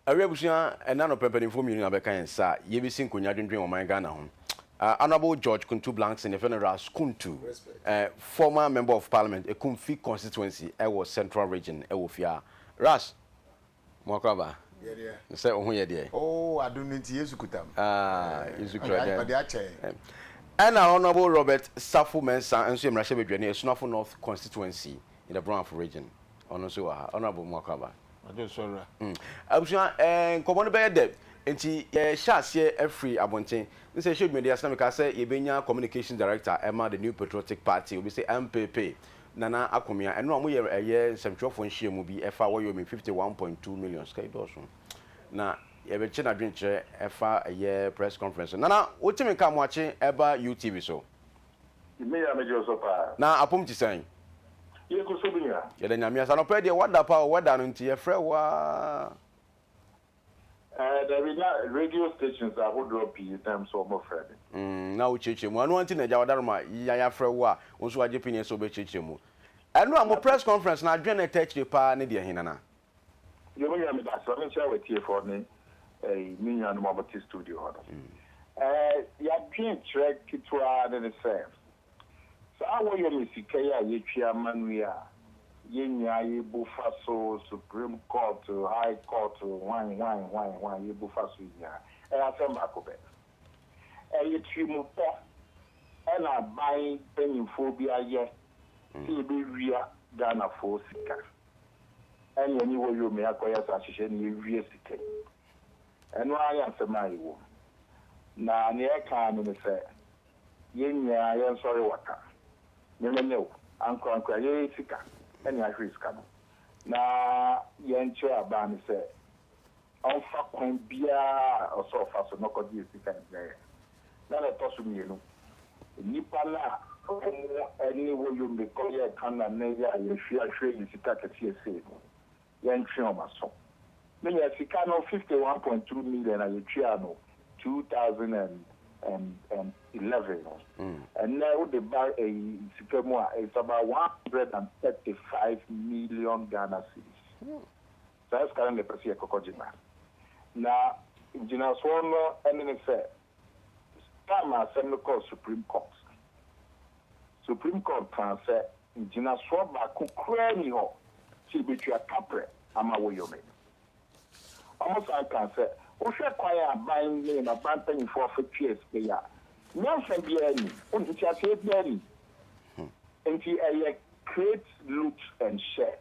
Awie abusua, ɛna anɔpa mpanimfoɔ mmienu na bɛka yɛn nsa a yɛbɛsi nkonnwa dwendwen ɔman Ghana ho. Honourable George Kuntu Blankson, yɛfrɛ no Ras Kuntu, former Member of Parliament, Ekumfi Constituency ɛwɔ Central Region ɛwɔ fie ha. Ras, mo akɔ aba? Sɛ wo ho yɛ deɛ? Oh, adom no nti Yesu kuta m. Ah, Yesu kura dɛn? Ɔde akyɛ yɛn. Ɛna Honourable Robert Safo Mensah nso yɛ mmarahyɛbadwani, Asunafo North Constituency in the Brong Ahafo Region. Ɔno nso wɔ ha. Honourable, mo akɔ aba? Ɔde sɔre a. Abusua, eh, nkɔmmɔ no bɛyɛ dɛ. Nti yɛhyɛ aseɛ afiri abɔnten. Ne sɛ yɛhyɛ dwumadi ase na mekaa sɛ yɛbɛnya Communications Director ɛma the New Patriotic Party, obi sɛ NPP, Nana Akomea. Ɛno a wɔyɛ ɛyɛ nsɛmtwerɛfoɔ nhyiamu bi ɛfa wɔyɔ 51.2 million. Sika yi dɔɔso. Na yɛbɛkyɛ n'adwenkyerɛ ɛfa ɛyɛ press conference. Nana, wotumi nka moakye ɛba UTV so? Me nua, megye wo so paa. Na apom te sɛn? Yɛgu so, me nua. Yɛda Nyame ase. Anɔpa yi deɛ woada paa o, weather no nti yɛfrɛ wo aa. Ɛɛ dabi, na radio stations ahodoɔ pii nam so wɔfrɛ me. Mm, na wokyerɛkyerɛ mu. Ɛno nti na Agya Wadaroma yɛn afrɛ wo a, wo nso wagye pini sɛ wobɛkyerɛkyerɛ mu. Ɛno a mo press conference no adwene na ɛta akyire paa ne deɛ he, Nana? Yo, me nua, meda ase. Ma menkyia w'atiefoɔ ne ɛyi me nuanom a wɔte studio hɔ no. Ɛɛ yɛadwenkyerɛ ketewa ne ne sɛ, saa wɔyɔ me sika yi a yɛtwa ama no yi a yɛn nyinaa yɛbu fa so, Supreme Court, High Court, hwan hwan hwan hwan yɛbu fa so yi nyinaa, ɛyɛ asɛm baako pɛ. Ɛyɛ tirimupɔ ɛna aban mpanyinfoɔ bi ayɛ sɛ yɛbɛwia Ghanafoɔ sika. Ɛne ɛne wɔyɔ me akɔyɛ saa hyehyɛ ne yɛwia sika yi. Ɛno ara ne asɛm a ɛwɔ mu. Na nea ɛka no ne sɛ, yɛn nyinaa yɛnsɔre waka. Me me ne wo, ankorankora yɛyɛ sika ɛne ahwere sika no. Na yɛnkyerɛ aban no sɛ ɔmfa kwan biara a ɔsɛ ɔfa so na ɔkɔgye yɛ sika no brɛ yɛn. Na na ɛtɔ so mmienu, nnipa no a wɔn ne wɔyɔ mmekɔ yɛ ka na ne yɛ a yɛhwie ahwere yɛ sika kɛseɛ sei no, yɛntwe wɔn aso. Menya sika no 51.2 million a yɛtua no 2011 no. Ɛnɛ wode ba ɛyi sika mu a, it's about 135 million Ghana cedis. Saa sika no na ɛpɛ sɛ yɛkɔkɔ gye ba. Na gyinasoɔ no ɛne ne sɛ, time a asɛm no kɔɔ Supreme Court, Supreme Court kaa sɛ gyinasoɔ baako koraa ni hɔ sɛ yɛbɛtua kaprɛ ama Woyome. Ɔmo san kaa sɛ wohwɛ kwan a aban ne aban mpanyinfoɔ afa tua sika yi a, nyansa biara ni, nteaseɛ biara ni. Nti ɛyɛ create, loot and share.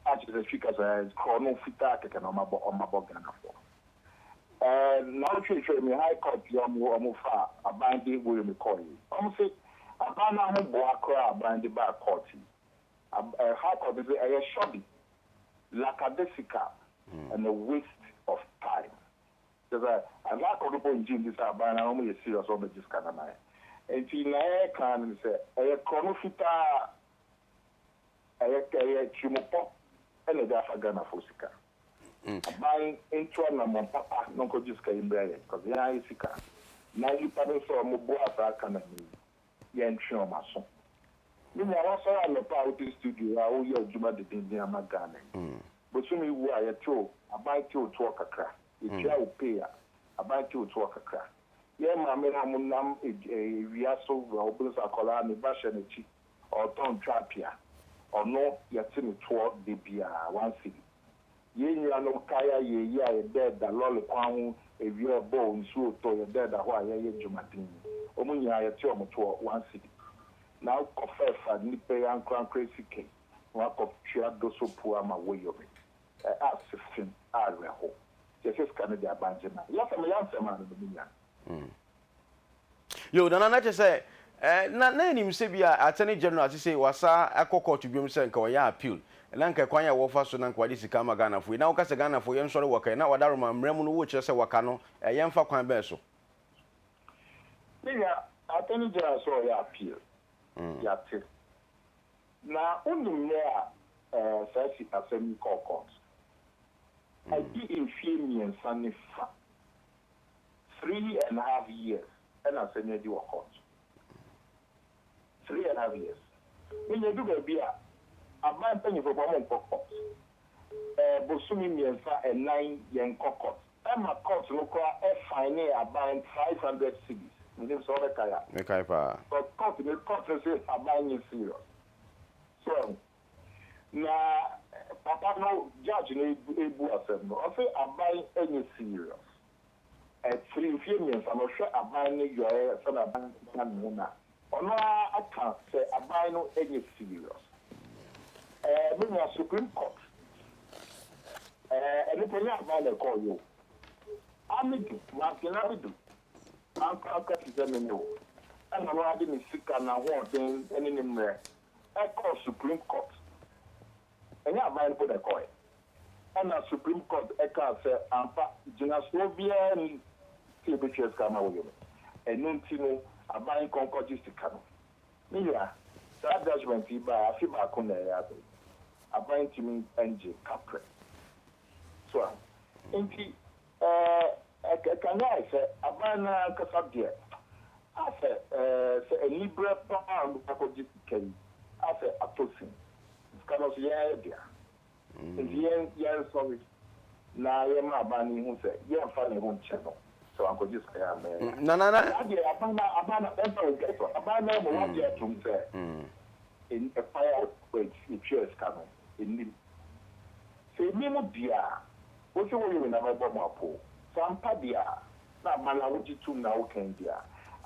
A kyerɛ sɛ twi kasa korɔ no fitaa kɛkɛ na ɔmabɔ ɔmabɔ Ghanafoɔ. Ɛɛ na ɔtwetwe mi High Court yi ɔmo fa aban de Woyome kɔɔ yi. Ɔmo se aban no ahoboa koraa aban de baa court yi. High Court sɛ ɛyɛ shoddy, lackadaisical and a waste of time. Kyerɛ sɛ High Court po ngye ndi sɛ aban no ɔmo yɛ serious ɔmo bɛgye sika no ama yɛn. Nti na ɛyɛ no sɛ ɛyɛ korɔ no fitaa, ɛyɛ tirimupɔ ɛna ɛde afa Ghanafoɔ sika. Aban ntu anammɔn papa na ɔnkɔgye sika yi mbrɛ yɛn, because yɛn ayɛ sika. Na nnipa no nso a ɔmo boa saa ka na yi, yɛntwe ɔmo aso. Me nua, wasɔre anɔpa a wote studio a woyɛ adwuma dedenden ama Ghana yi. Bosome wu a yɛte wo, aban te wo toɔ kakra. Yɛtua wo pay a, aban te wo toɔ kakra. Yɛn maame na ɔmo nam ewia so, ɔbɛn sɛ akwadaa ne ba hyɛ n'akyi, ɔtɔn twapia. Ɔno yɛte ne toɔ de biara 1 cedi. Yɛn nuanom kaya yɛyi a yɛdɛɛda lɔɔre kwan ho, ewia ɛbɔ, nsuo tɔ, yɛdɛɛda hɔ a yɛyɛ dwumaden. Ɔmo nyinaa yɛte ɔmo toɔ 1 cedi. Na wokɔfa ɛfa nnipa yi ankorankora sika yi na wakɔtua do so po ama Woyome. Ɛ ase fem awerɛho. Yɛsɛ sika no de aban gye ma. Yɛsɛm yɛnsɛm a no no me nua. Yo, Nana, na kyerɛ sɛ na yɛnim sɛ bi a Attorney General sese wasa akɔ court biom sɛ nka ɔyɛ appeal na nka kwan a wɔfa so na nka wagye sika ama Ghanafoɔ yi, na woka sɛ Ghanafoɔ yɛnsɔre waka yi na wadaroma mmerɛ mu no, wokyerɛ sɛ waka no yɛmfa kwan bɛn so? Me nua, Attorney General sɛ ɔyɛ appeal. Yɛate. Na wonim mmerɛ a saa si asɛm yi kɔɔ court. Adi mfie 3 ne fa. 3.5 years ɛna asɛm yi adi wɔ court. 3.5 years. Menya du baabi a aban mpanyinfoɔ bɔ ɔmo nkɔ court. Ɛɛ bosome mmiɛnsa ɛnan yɛnkɔ court. Ɛma court no koraa ɛfinee aban 500 cedis. Menim sɛ wobɛkae a. Mekae paa. Because court no court no se aban nyɛ serious. So wahu? Na papa no judge no ebu asɛm no ɔse aban nyɛ serious. Ɛfiri mfeɛ mmiɛnsa no ɔhwɛ aban no yɔɛ sɛdeɛ aban no ka ne ho na ɔno ara aka sɛ aban no nyɛ serious. Ɛɛ me nua Supreme Court ɛɛ ɛno mpo nyɛ aban na ɛkɔɔyɛ o. Amidu, Martin Amidu ankorankora te sɛ me ne wo ɛna ɔno ara de ne sika, n'ahoɔden ne ne mmerɛ ɛkɔɔ Supreme Court. Ɛnyɛ aban no mpo na ɛkɔɔɛ. Ɛna Supreme Court kaa sɛ ampa gyinasoɔ biara nni sɛ yɛbɛtua sika ama Woyome. Ɛno nti no aban nkɔ nkɔgye sika no. Me nua, saa judgement yi baeɛ afe baako na ɛyɛ aba yi. Aban ntumi ngye kaprɛ. So ahu? Nti ɛɛ ɛkame ayɛ sɛ aban no ara ankasa deɛ asɛ ɛɛ sɛ aniberɛ paa a wɔde akɔgye sika yi asɛ atɔ sin. Sika no nso yɛn ara dea. Nti yɛn yɛnsɔre na yɛmma aban no nhu sɛ yɛmfa ne ho nkyɛ no sɛ wankɔgye sika yi amma yɛn a. Nana na. Saa deɛ aban no aban no ɛmfa wo dwa so. Aban no ama wagye atom sɛ ɛkwan a yɛtuaa sika no nnim. Sɛ ɛnni mu deɛ a, wo se woyɛ me na mɛbɔ mo apoo. Sɛ ampa deɛ a, na aban a wogye tom na woka yi deɛ a,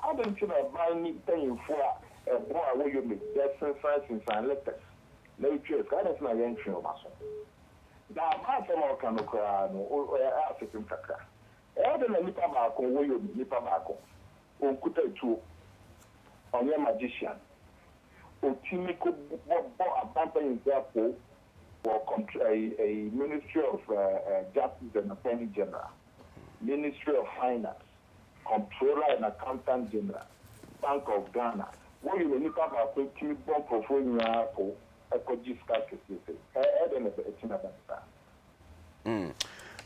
adɛn nti na aban ni mpanyimfoɔ a ɛboa a wɔyɔ me bɛsensan sensan letters na ɛtua sika, adɛn nti na yɛntwe wɔn aso? Na aban asɛm a ɔka no koraa no, ɛyɛ asefem kakra. Ɛyɛ dɛn na nipa baako, wɔyɔ me, nipa baako, ɔnkuta tuo, ɔnyɛ magician, ɔtumi kɔ bɔ aban mpanyimfoɔ apoo wɔ kɔntr ɛyi ɛyi Ministry of Justice and Attorney General, Ministry of Finance, Comptroller and Accountant General, Bank of Ghana. Wɔyɛ na nipa baako tumi bɔ nkurɔfoɔ nyinaa po kɔgye sika kɛseɛ sei. Ɛ ɛdɛn na ɛtumi aba no saa?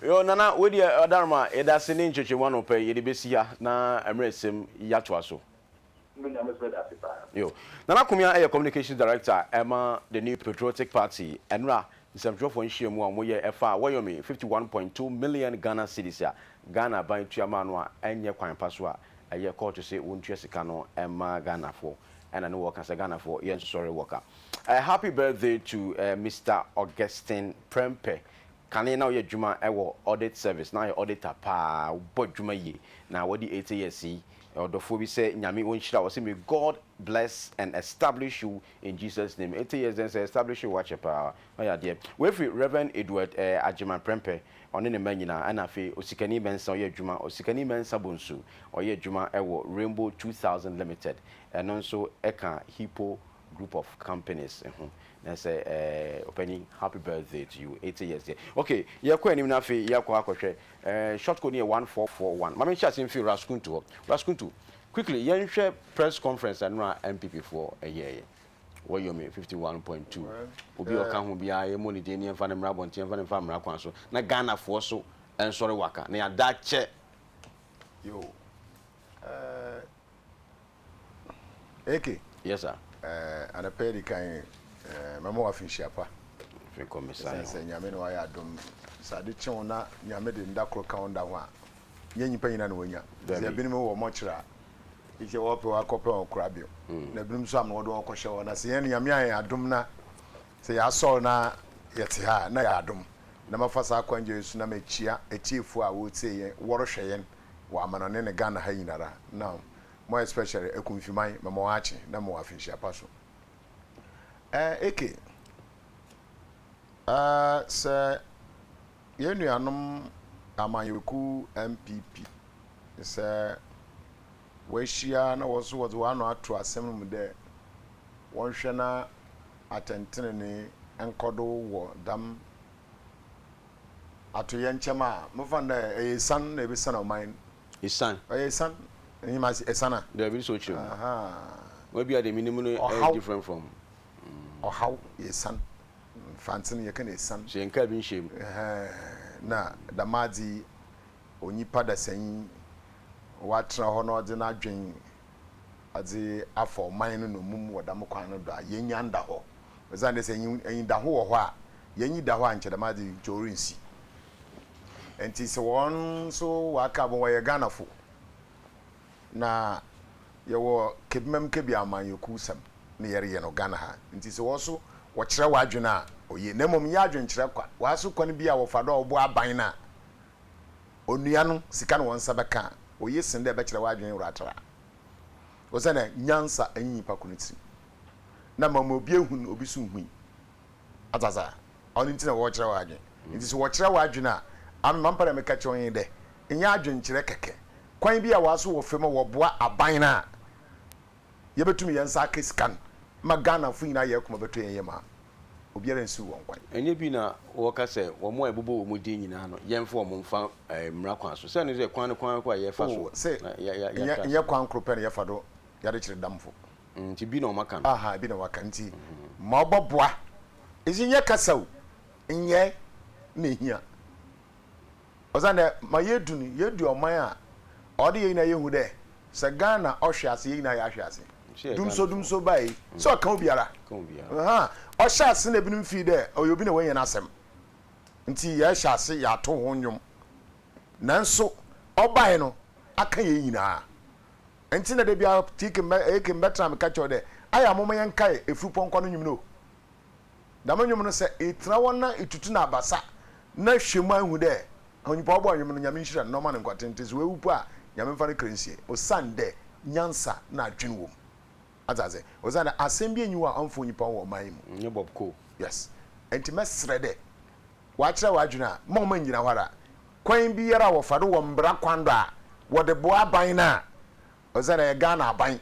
Yo Nana wei deɛ ɔdaroma yɛdase ne nkyerɛkyerɛmu anɔpa yi yɛde bɛsi ha na mmerɛ sɛm yɛatoa so. Me nua me so meda ase paa. Yo. Nana Akomea yɛ Communications Director ɛma The New Patriotic Party. Ɛnora nsɛmtwerɛfoɔ nhyiamu a wɔyɛɛ ɛfa Woyomi 51.2 million Ghana cedis a Ghana aban tua maa no a ɛnyɛ kwan pa so a ɛyɛ kɔɔto se wɔntua sika no mma Ghanafoɔ ɛna ne wɔka sɛ Ghanafoɔ yɛnsosɔre wɔka. Happy birthday to Mister Augustine Prempeh Kane na ɔyɛ adwuma wɔ audit service, na ɔyɛ auditor paa, ɔbɔ adwuma yie, na wadi 80 years yi, ɔdɔfoɔ bi sɛ Nyame ɔnhyira wo, ɔse may God bless and establish you in Jesus name, 80 years deɛ sɛ establish wo akyɛ paa, wayɛ adeɛ. Wei firi Rev Edward Agyeman Prempeh, ɔne ne mma nyinaa, ɛna afei Osikani Mensah ɔyɛ adwuma, Osikani Mensah Bonsu, ɔyɛ adwuma wɔ Rainbow 2000 Limited, ɛno nso ɛka Hippo Group of Companies ho. Na sɛ eh ɔpanin happy birthday to you 80 years deɛ ok yɛkɔ anim na afei yɛakɔ akɔhwɛ eh short code no yɛ 1441 ma menhyɛ ase mfiri Raskuntu hɔ Raskuntu quickly yɛnhwɛ press conference ɛno a NPP foɔ ɛyɛɛyɛ wɔyɔmi 51.2 obi a ɔka ho biara yɛmmɔ ne din ne yɛmfa no mmra abɔnten yɛmfa no mfa mmra kwan so na Ghanafoɔ so ɛnsɔre waka na yɛada kyɛ. Yo eh AK. Yes sir. Eh, anɔpa yi di kan eh, mɛma wo afinhyia pa. Afei kɔ mesa Ɛsiane sɛ Nyame na wayɛ adom, sɛ ade kye wo na Nyame de nda koro ka wo nda ho a, nyɛ nyimpa nyina na wɔnya. Sɛ ebinom wɔ mɔkyerɛ a, ekyɛ wɔpɛ wɔakɔpɛ wɔn kora bio. Na ebinom nso ama wɔde wɔn kɔhyɛ hɔ. Na sɛ yɛn Nyame ayɛ yɛn adom na sɛ yɛasɔre na yɛte ha a, na yɛ adom. Na mafa saa akwangya yi so na mekyia atiefoɔ a wɔretie yɛn, wɔrehwɛ yɛn wɔ amanɔne ne Ghana ha nyinara. Now, More especially Akumfiman, mema wo akye na mewɔ afenhyia pa so. Eh, Eke, eh, sɛ yɛn nuanom amanyɔkuw NPP sɛ wɔahyia na wɔn nso wɔdze wɔn ano ato asɛm no mu dɛ wɔnhwɛ na atɛntsenenee nkɔ do wɔ dɛm atoyɛnkyɛm a, mofa no dɛ ɛyɛ esian na ebesian ɔman no. Esian. Ɔyɛ esian. Enyim ase esian a. Dabi sɛ ɔkyerɛ mu. Wa bi a deɛ menim no ɛyɛ different from. Ɔhaw yɛ esian. Mfantse no yɛka no esian. So yɛnkaa bi nhyɛɛ mu. Na dɛm adze yi onyimpa dasanyi ɔatsena hɔ na ɔdze n'adwen ɔdze afa ɔman no nnomum wɔ dɛm kwan no do a yenya nda hɔ. Osiandɛ sɛ enyidaho wɔ hɔ a. Yɛnyi da hɔ a nkyɛ dɛm adze yi nkyɛ orinnsi. Ntsi sɛ hɔn so wɔaka abɔ wɔyɛ Ghanafo na yɛwɔ Kebimam Kebi amanyɛkuw sɛm na yɛreyɛ no Ghana ha ntsi sɛ hɔn so wɔkyerɛ w'adwen a oye na mbom nnyɛ adwenkyerɛ kwa. Wɔaso kwan bi a wɔfa do a wɔboa aban no a onua no sika na hɔn nsa bɛka a oye sen dɛ ebɛkyerɛ w'adwen woratraa. Osiandɛ nyansa nnyi nyimpa kor ne tsirmu na ma ma obi ehu no obi so nnhui. Atse ase a? Ɔno ntsi na wɔrekyerɛ w'adwen. Ntsi sɛ wɔkyerɛ w'adwen a, ame ma mepɛ dɛ meka kyerɛ wo nye dɛ, nnyɛ adwenkyerɛ kɛkɛ. Kwan bi a wɔaso wɔ famu a wɔboa aban no a, yɛbɛtum hɛn nsa aka sika no ma Ghanafo nyina hɛn koma bɛtɔ hɛn yamu a, obiara nnsiw hɔn kwan. Ɛnyɛ bi na wɔka sɛ wɔn a yɛbobɔ wɔn din nyinaa no, yɛmfa wɔn mfa mmara kwan so. Sɛ ɛno sɛ kwan no kwan ko a yɛfa so Oh, sɛ na yɛatra nnyɛ ase. nnyɛ kwan kor pɛ na yɛfa do yɛdze kyere damfo. Nti bi na wɔaka no. Aha, bi na wɔaka. Ntsi ma ɔbɔboa. Edze nnyɛ kasa o, nyɛe na ehia. Osiandɛ ma yedu no, yedu ɔman a ɔwɔ dɛ hɛn nyina yehu dɛ sɛ Ghana ɔhwe ase, hɛn nyina yɛahwe ase. Dumsɔ dumsɔ bae yi, sɛ ɔka obiara. Ahaa, ɔhyɛ ase na binom fii dɛ ɔyɛ obi na oenya n'asɛm ntsi yɛhyɛ ase yɛatow ho ndwom. Nanso ɔbae no, aka hɛn nyina. Ntsi na da biara TK mbɛ AK mbɛtsena meka kyerɛ wo dɛ, ayɛ a momma yɛnkae efurupɔnkɔ no nwom no o. Dɛm ndwom no sɛ etsena hɔ na etutu no abasa na ehwɛ mu a ehu dɛ nyimpa a ɔbɔɔ ndwom no Nyame nhyira no na ɔma no nkwa tsentsen, sɛ oewu mpo a Nyame mfa no kra nsie osiandɛ nyansa na adwen wɔ mu. Atse ase? Osiandɛ asɛm bi nnyi hɔ a ɔmmfa onyimpa ho wɔ ɔman yi mu. Nnyɛ Bob Cole. Yes. Ntsi mɛserɛ dɛ wɔakyerɛ w'adwen a, mma ɔmma nngyina hɔ ara. Kwan biara a wɔfa do wɔ mbra kwan do a wɔdze boa aban no a, osiandɛ ɔyɛ Ghana aban,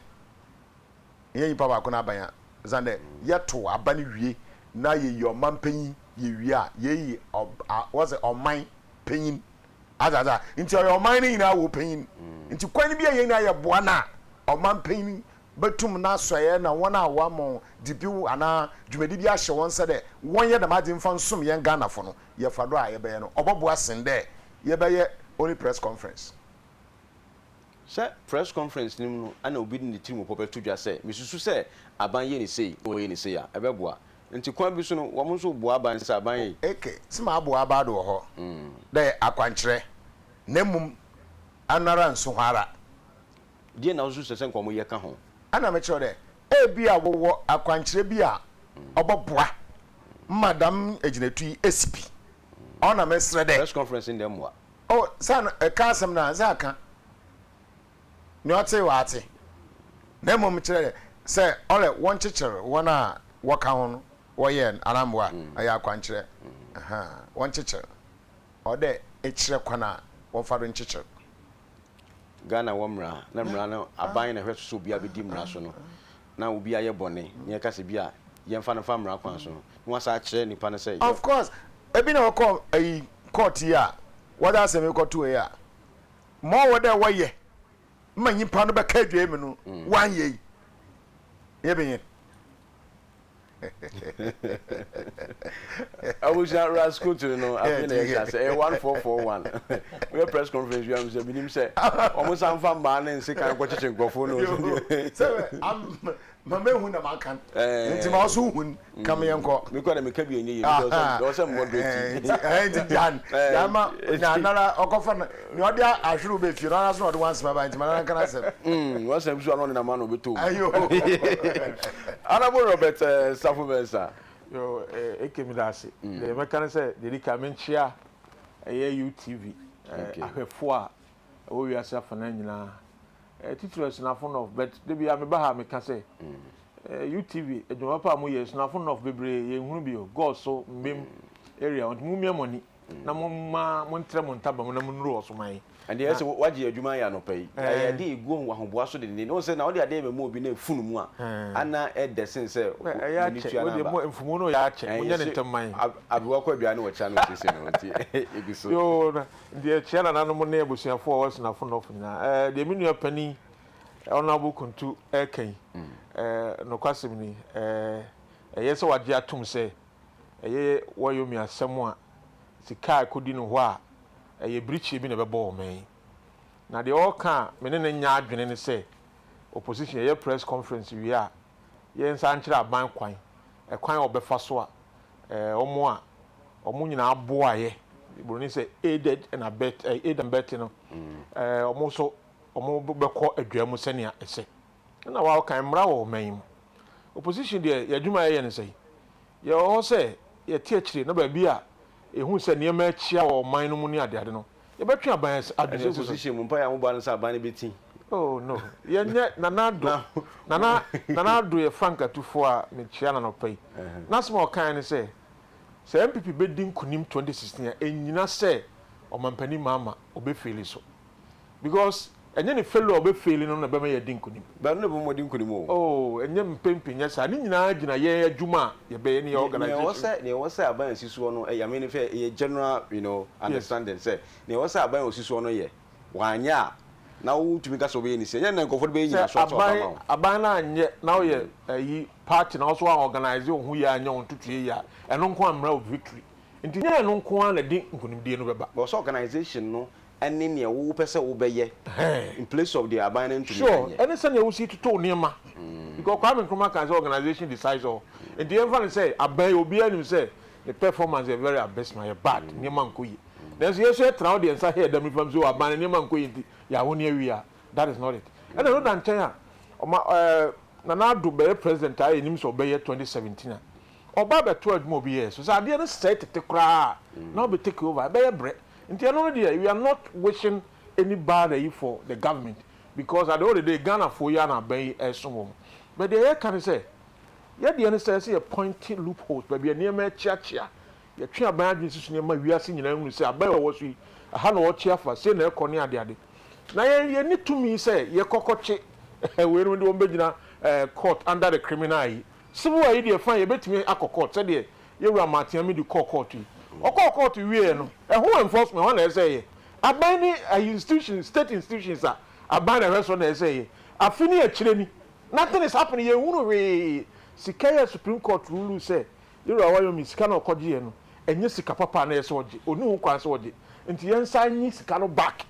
nnyɛ nyimpa baako n'aban a, osiandɛ yɛtow aba no wie na yeyi ɔmampanyin, yewie a yeyi wɔse ɔman panyin, adze adze a, ntsi ɔyɛ ɔman no nyina wɔ panyin. Ntsi kwan bi a hɛn nyina yɛboa no a, ɔmampanyin botum n'asɔɛɛ na hɔn a wɔama hɔn dzibew anaa dwumadzi bi ahyɛ hɔn nsa dɛ wɔnyɛ dɛm adze yi mfa nsom hɛn Ghanafo no, yɛfa do a yɛbɛyɛ no, ɔbɔboa sen dɛ yɛbɛyɛ only press conference. Sɛ press conference no mu no na obi de ne tirimupɔ bɛto dwa sɛ, Mesusu sɛ aban yɛ no sei na wɔyɛ no sei a, ɛbɛboa. Nti kwan bi so no, wɔn nso reboa aban sɛ aban ei. Eke, se maboa aba do wɔ hɔ dɛ akwankyerɛ, na mbom anoara nnso hɔ ara. Deɛn na wosusu sɛ sɛ nka wɔyɛ ka ho? Ana mekyerɛ wo dɛ, ebia wɔwɔ akwankyerɛ bi a ɔbɔboa ma dɛm egyinatu yi esi pi. Ɔno na meserɛ dɛ. Press conference no deɛ mmoa. Oh, sɛ ano ɛka asɛm no a, sɛ aka. Nea ɔtee wate. Na mmom kyerɛ dɛ, sɛ ɔrɛ wɔnkyekyer wɔn a wɔka ho no, wɔyɛɛ no anaa mboa, ɛyɛ akwankyerɛ. Ahaa, wɔnkyekyer. Ɔwɔ dɛ ekyerɛ kwan a wɔmfa do nkyekyer. Ghana wɔ mmara, na mmara no aban na ɛhwɛ so sɛ obiara bɛdi mmara so no, na obi ayɛ bɔne na yɛka sɛ bi a yɛmfa no mfa mmara kwan so no, na wasan akyerɛ nipa no sɛ yɛ. Of course, ebi na wɔkɔ ayi court yi a wɔdze asɛm yi kɔto yi a, ma ɔwɔ dɛ wɔyɛ ma nyimpa no bɛka edwaa mu no wɔannyɛ yi, yɛbɛnyin. Abusua Rasco tiri no afei na yɛhyɛ ase ɛyɛ 1441 woyɛ press conference wia sɛ menim sɛ wɔn nsa mfa mmaa ne nsekan kɔkyekye nkurɔfoɔ no sɛ ma mehu na maka nti ma ɔso hu ka me yɛnkɔ mekɔ na meka bi ɛnyɛ yie because ɔsɛ moderate nti jan jan ma na nara ɔkɔfa no nea ɔde ahwerew bɛ fie no ɔno ara so na ɔde wansɛm aba nti ma nara nka n'asɛm wasɛm so ano ɔnenam ano ɔbɛtɔ mu Honourable Robert Safo Mensah. Yo, Eke meda ase. Deɛ mɛka ne sɛ, deɛ ɛdi kan menkyea ɛyɛ UTV ahwɛfoɔ a ɛwɔ wiase afanan nyinaa. Titiri Asunafo North, but da biara meba ha a meka sɛ UTV adwuma papa a moyɛ Asunafo North bebree yɛnhunu bi o, Gɔɔso, Mbem area, nti mommia mo ani na momma montrɛ mo ntaban mu na monnuru hɔ so ma yɛn. Ɛnde ɛyɛ sɛ woagye adwuma ayɛ anɔpa yi. Ɛyɛ ade a egu ahoboa so dennen. Wohu sɛ na wode ade rebɛma obi na efunu mu a, ana ɛdɛ sen sɛ Ɛyɛ w'ani akyɛ. tua Wo deɛ n'aba. mo mfumu no yɛ akyɛ. Ɛn, Monyɛ no yɛse ntɛm ma yɛn. aberewa kɔ aduane wɔ kyea no sese no, nti egu so. Yoo, na nti yɛkyea nananom ne abusuafoɔ a wɔwɔ Asunafo North nyinaa. Ɛɛ, deɛ me nua panin Honourable Kuntu reka yi, ɛɛ, nokwasɛm ni, ɛɛ, ɛyɛ sɛ wagye atom sɛ ɛyɛ Wyoming asɛm a sika a ɛkɔdi no hɔ a, ɛyɛ birikyie bi na ɛbɛbɔ ɔman yi. Na deɛ ɔreka a me ne no nyɛ adwene ne sɛ, opposition yɛyɛ press conference wie a, yɛnsan nkyerɛ aban kwan, ɛkwan a wɔbɛfa so a wɔn a. wɔn nyinaa boaeɛ, buroni sɛ aided and abet, aid and abetting no, wɔn nso wɔbɛkɔ adwa mu sɛnea ɛsɛ. Ɛna wa ɔkan mmara wɔ ɔman yi mu. Opposition deɛ yɛn adwuma a yɛyɛ ne sɛn? Yɛwɔ hɔ sɛ yɛte akyire na baabi a yɛhu sɛ nneɛma akyia wɔ ɔman no mu ne adeade no, yɛbɛtwe aban adwene Ɛsɛ asi so. opposition mu mpaeɛ a mobɔ ara ne sɛ aban no bɛti. Oh no, yɛnyɛ Nana Addo, Nana, Nana Addo yɛ frankatufoɔ a mekyia no anɔpa yi. N'asɛm a ɔkaeɛ ne sɛ, sɛ NPP bɛdi nkunim 2016 a, ɛnnyina sɛ Ɔmampanin Mahama ɔbɛfeeli so. Because ɛnyɛ ne failure a ɔbɛ faili no na ɛbɛma yɛadi nkunim. But ɛno na ɛbɛma moadi nkunim o. Oh, ɛnyɛ mpempe nyɛ saa. Ne nyinaa gyina yɛn adwuma a yɛbɛyɛ ne yɛn Nea ɛwɔ organisation. sɛ nea ɛwɔ sɛ aban a ɛsi soɔ no yɛ, I mean fɛ ɛyɛ general you know understanding sɛ nea ɛwɔ sɛ aban a ɔsi soɔ no yɛ, wanyɛ a na wotumi ka sɛ wobɛyɛ ne sei. Ɛnyɛ nnɛ nkurɔfoɔ de bɛyɛ Sɛ nyinasoɔ ato aba aban ama wo. aban no anyɛ na woyɛ ayi party na wo nso woanorganise wo ho yie anyɛ wo ntotoeɛ yie a, ɛno nko ammrɛ wo victory. Nti nyɛ ɛno nko ara na ɛde nkunimdie no bɛba. But sɛ organisation no ne nea wopɛ sɛ wobɛyɛ in place of deɛ aban no ntumi Sure, anyɛ. ɛne sɛnea wosi toto wo nneɛma. Because Kwame Nkrumah kaa sɛ organisation decides all. Nti yɛmfa no sɛ aban yi obiara nim sɛ ne performance yɛ very abysmal, yɛ bad, nneɛma nkɔ yie. Nanso yɛn nso yɛtena hɔ de yɛn nsa hɛ yɛn dam nifa mu sɛ oh aban no nneɛma nkɔ yie nti yɛaho ne awie a, that is not it. Ɛna ɛno da nkyɛn a, ɔma ɛɛ Nana Addo bɛyɛ president a yɛnim sɛ ɔbɛyɛ 2017 a, ɔba abɛto adwuma a obi yɛɛ so. Sɛ adeɛ no sɛe tete koraa a, na ɔbɛ take over, ɛbɛyɛ brɛ. Nti ɛno no deɛ we are not wishing any bad ayi for the government because at the end of the day Ghana foɔ yi ara na aban yi ɛresom wɔn. But deɛ yɛreka ne sɛ, yɛ deɛ ne sɛ ɛsɛ yɛ pointe loopholes, baabi a nneɛma akyiakyia, yɛtwe aban adwene si so nneɛma wiase nyinaa hunu sɛ aban a ɛwɔ so yi, ɛha na wɔkye afa, sei na ɛkɔ ne adeade. Na yɛn yɛnni tumi sɛ yɛkɔ kɔkye weinom de wɔn bɛgyina court under the criminal ayi. Civil ayi deɛ fine yɛbɛtumi akɔ court sɛdeɛ Yɛwura Martin Amidu kɔɔ kɔɔto yi. Ɔkɔɔ kɔɔto wieɛ no, ɛho enforcement hwan na ɛsɛ sɛ ɛyɛ? Aban ne ayi institutions, state institutions a aban na ɛhwɛ so na ɛsɛ sɛ ɛyɛ. Afe ne akyire ni, nothing is happening, yɛnhunu hwee. Sika yi a Supreme Court ruluu sɛ Yɛwura Wayomi sika no a ɔkɔgyeeɛ no, ɛnyɛ sika papa a na ɛsɛ sɛ ɔgye, ɔnni ho kwan sɛ ɔgye, nti yɛnsan nyi sika no back.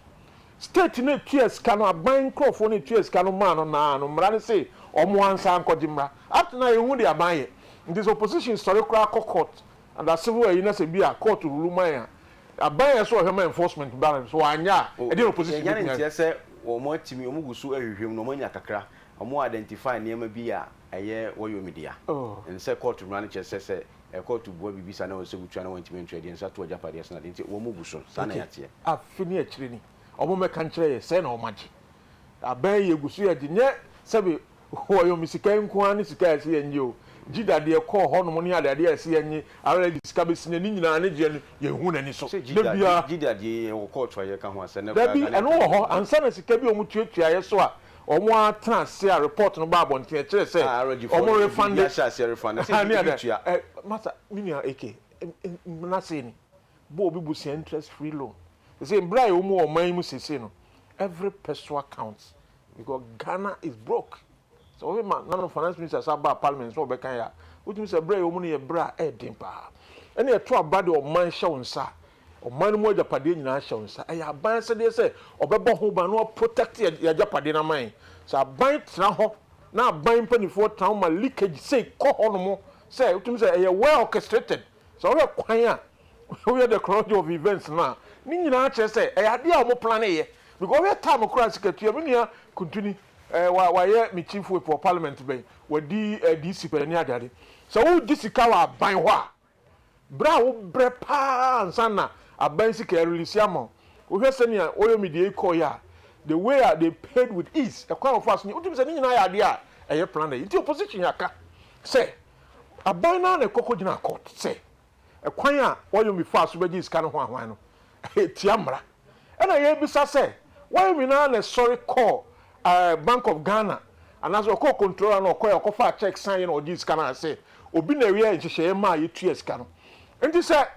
State no etua sika no, aban nkorɔfoɔ no etua sika no maa no naa no, mmara no se wɔn ansan nkɔgye mmra. Up to now yɛnhu deɛ aban yɛ. Nti sɛ opposition sɔre koraa kɔ court under civil ayi na sɛ bi a court rule ma yɛn a, aban a ɛsɛ ɔhwɛ ma enforcement ba no, sɛ wanyɛ a, ɛdeɛn na opposition Yɛnya bɛtumi no ayɛ? nteɛ sɛ wɔn atumi, wɔn gu so rehwehwɛ mu na wɔn anya kakra, wɔn identify nneɛma bi a ɛyɛ wɔyɔ me dea. Ɛnsɛ court mmara no kyerɛ sɛ sɛ kɔɔto bua biribi saa na ɛwɔ sɛ wotua na wɔantumi antua deɛ nsa to agyapadeɛ so no ade nti wɔn gu so. Saa na Okay, yɛateɛ. afe ne akyire ni, wɔn mmɛka nkyerɛ yɛ sɛɛ na wɔn agye. Abɛn yi yɛgu so yɛgye, nyɛ sɛbe wɔyɔ me sika yi nko ara ne sika a ɛsɛ yɛnnye o, gye dadeɛ kɔɔ hɔnom ne adeadeɛ a ɛsɛ yɛnnye, ara sika bɛsi nnɛ ne nyinaa ne gyeɛ no yɛnhu n'ani so. Sɛ gye Da biara. gye dadeɛ yi ɛwɔ kɔɔto a yɛka ho asɛm, nnɛ koraa Dabi, Ghana ɛno wɔ Attorney hɔ ansa na sika bi a wɔtuatuaeɛ so a wɔatena ase a report no baa abɔnten ɛkyerɛ sɛ Ah, RG foɔ wɔn no biribi refande ahyɛ aseɛ refande sɛ ne ebi ada tua. ɛ masa me nua AK mmena sei ni bɔ obi bosea interest free loan sɛ mmerɛ a yɛwɔ mu wɔ ɔman yi mu seesei no every pesewa counts because Ghana is broke sɛ wɔhwɛ ma nano finance minister sa baa parliament sɛ ɔbɛka yɛ a wotumi sɛ berɛ a yɛwɔ mu no yɛ berɛ a ɛyɛ den paa ɛne ɛto aba de ɔman hyɛ wo nsa Ɔman no mu agyapadeɛ nyinaa hyɛ wo nsa. Ɛyɛ aban asɛdeɛ sɛ ɔbɛbɔ ho ban na waprotect yɛn agyapadeɛ no ama yɛn. Sɛ aban tena hɔ na aban mpanimfoɔ tena hɔ ma leakage sei kɔ hɔnom sɛ wotumi sɛ ɛyɛ well orchestrated. Sɛ wohwɛ kwan a woyɛ the chronology of events no a, ne nyinaa kyerɛ sɛ ɛyɛ adeɛ a wɔn planeeɛ. Because wohwɛ time koraa sikatua, me nua Kuntuni, eh, wa, wayɛ me chief whip wɔ parliament bɛn, wadi eh, DC pɛn ne adeade. Sɛ wogye sika wɔ aban hɔ a, Berɛ a wobrɛ paa ansa na aban sika ɛrelease ama wo, wohwɛ sɛnea Oyomi deɛ yi kɔeɛ a, the way a they paid with ease, ɛkwan a wɔfaa so nyɛ, wotumi sɛ ne nyinaa yɛ adeɛ a ɛyɛ planned. Nti opposition aka sɛ aban no ara na ɛkɔ kɔgyinaa court sɛ ɛkwan a Oyomi faa so bɛgyee sika no ho ahwan no, ɛtia mmara. Ɛna yɛrebisa sɛ, Wyoming ara na ɛsɔre kɔɔ ɛɛ Bank of Ghana anaasɛ ɔkɔɔ controller na ɔkɔɛ ɔkɔfaa check sign yɛ na ɔgyee sika no anaasɛ obi na ɛyɛɛ nhyehyɛeɛ maa yɛtua sika no. Nti sɛ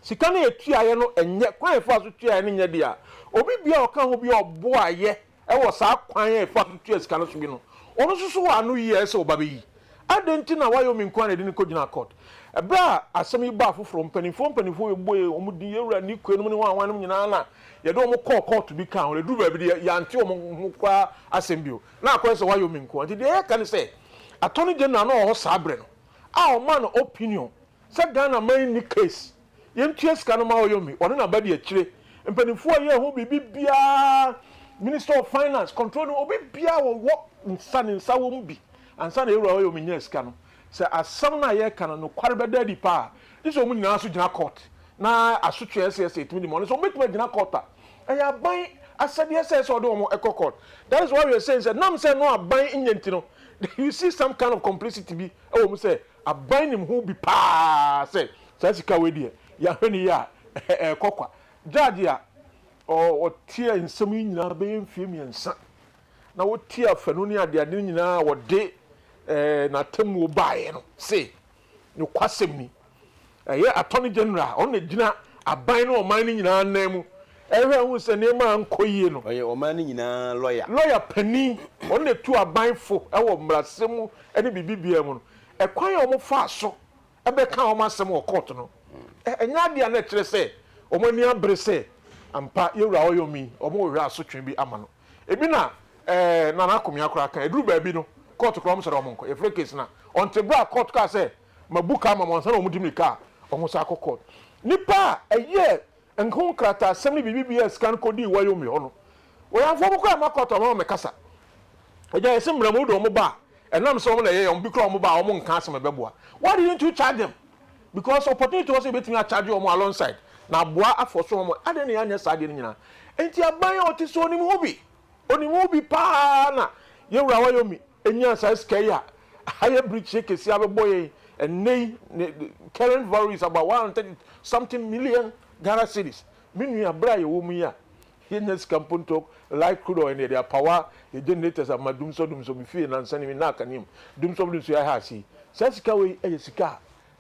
sika no a yɛtuaeɛ no ɛnyɛ kwan a yɛfaa so tuaeɛ no nyɛ deɛ a, obi biara a ɔka ho bi a ɔboaeɛ wɔ saa kwan a ɛfa so tua sika no so bi no, ɔno nso so wɔ ano yie a ɛsɛ sɛ ɔba bɛyi. Adɛn nti na Wyoming nko ara na yɛde no kɔgyinaa court? Ɛberɛ a asɛm yi baa foforɔ, mpanimfoɔ mpanimfoɔ yɛbobɔɔ wɔn din, yɛn wura Nikwe nom ne hwan hwan nom nyinaa na yɛde wɔn kɔɔ court bi kaa ho. Ɛduru baabi deɛ, yɛante wɔn ho koraa asɛm bio. Na akɔyɛ sɛ Wyoming nko ara. Nti deɛ yɛreka ne sɛ, Attorney General na ɔwɔ hɔ saa berɛ no a ɔmaa no opinion sɛ Ghana man nni case. Yɛntua sika no ma Oyomi, ɔne n'abadiakyire, mpanimfoɔ a ɛyɛɛ ho biribi biara, Minister of Finance, control no, obi biara a ɔwɔ nsa, ne nsa wɔ mu bi ansa na Yɛwura Oyomi nyaa sika no. Sɛ asɛm no a yɛreka no nokware bɛda adi paa a, gye sɛ wɔn nyinaa nso gyina court na asotwe a ɛsɛ sɛ yɛtumi de ma wɔn no, sɛ wɔbɛtumi agyina court a, ɛyɛ aban asɛdeɛ sɛ ɛsɛ sɛ wɔde wɔn kɔ court. That is why we are saying sɛ nam sɛ ɛno aban nyɛ nti no, you see some kind of complicity bi wɔ mu sɛ aban nim ho bi paa sɛ saa sika wei deɛ yɛahwɛ no yie a ɛrekɔ kwa. Judge a ɔteɛ nsɛm yi nyinaa bɛyɛ mfeɛ mmiɛnsa na ɔtie afanu ne adeade no nyinaa a ɔde n'atemmuo baeɛ no se nokwasɛm ni, ɛyɛ Attorney General a ɔno na ɛgyina aban ne ɔman no nyinaa nan mu ɛhwɛ hu sɛ nneɛma ankɔ yie no. Ɔyɛ ɔman no nyinaa lɔya. Lɔya panin, ɔno na ɛtu aban fo wɔ mmarasɛm mu ne biribiara mu no, ɛkwan a wɔfaa so bɛkaa wɔn asɛm wɔ kɔɔto no, ɛnyɛ adeɛ a na ɛkyerɛ sɛ wɔn ani abere sɛ ampa Yɛwura Oyomi, wɔrehwɛ asotwe bi ama no. Ebi na ɛɛ Nana Akomea koraa ka, ɛduru baabi no, kɔɔto koraa wɔsrɛ wɔn nkɔ. Yɛfrɛ case no a, ɔnte berɛ a kɔɔto kaa sɛ mabu ka ama mo ansa na wɔde mmirika a wɔsan akɔ kɔɔto. Nnipa a ɛyɛɛ ho nkrataasɛm ne biribi biara a sika no kɔdii Wyoming hɔ no, wɔyamfoɔ wɔn koraa amma kɔɔto amma wɔammɛkasa. Agya, yɛse mmara mu wode wɔn ba a, ɛnam sɛ wɔn na ɛyɛeɛ, wɔn bi koraa wɔn ba a wɔn nka asɛm a ɛbɛboa. Why didn't you charge them? Because opportunity wɔ sɛ yɛbɛtumi a charge wɔn alongside na aboa afɔso wɔn. Adɛn na yɛanyɛ saa adeɛ no nyinaa? Enti aban a ɔte so ɔnim ho bi. Ɔnim ho bi paa na yɛn wura Wyoming nyaa saa sika yi a ayɛ birikyie kɛseɛ abɛbɔ yɛn ɛnnɛ yi. Ne current value is about 130 something million Ghana cedis. Me nua, berɛ a yɛwɔ mu yi a yɛnnya sika mpo ntɔ light crude oil na yɛde apawa yɛn generators ama dumsɔ dumsɔ me fie nansa ni me nna akanea mu dumsɔ dumsɔ yɛ aha ase yi. Saa sika wei yɛ sika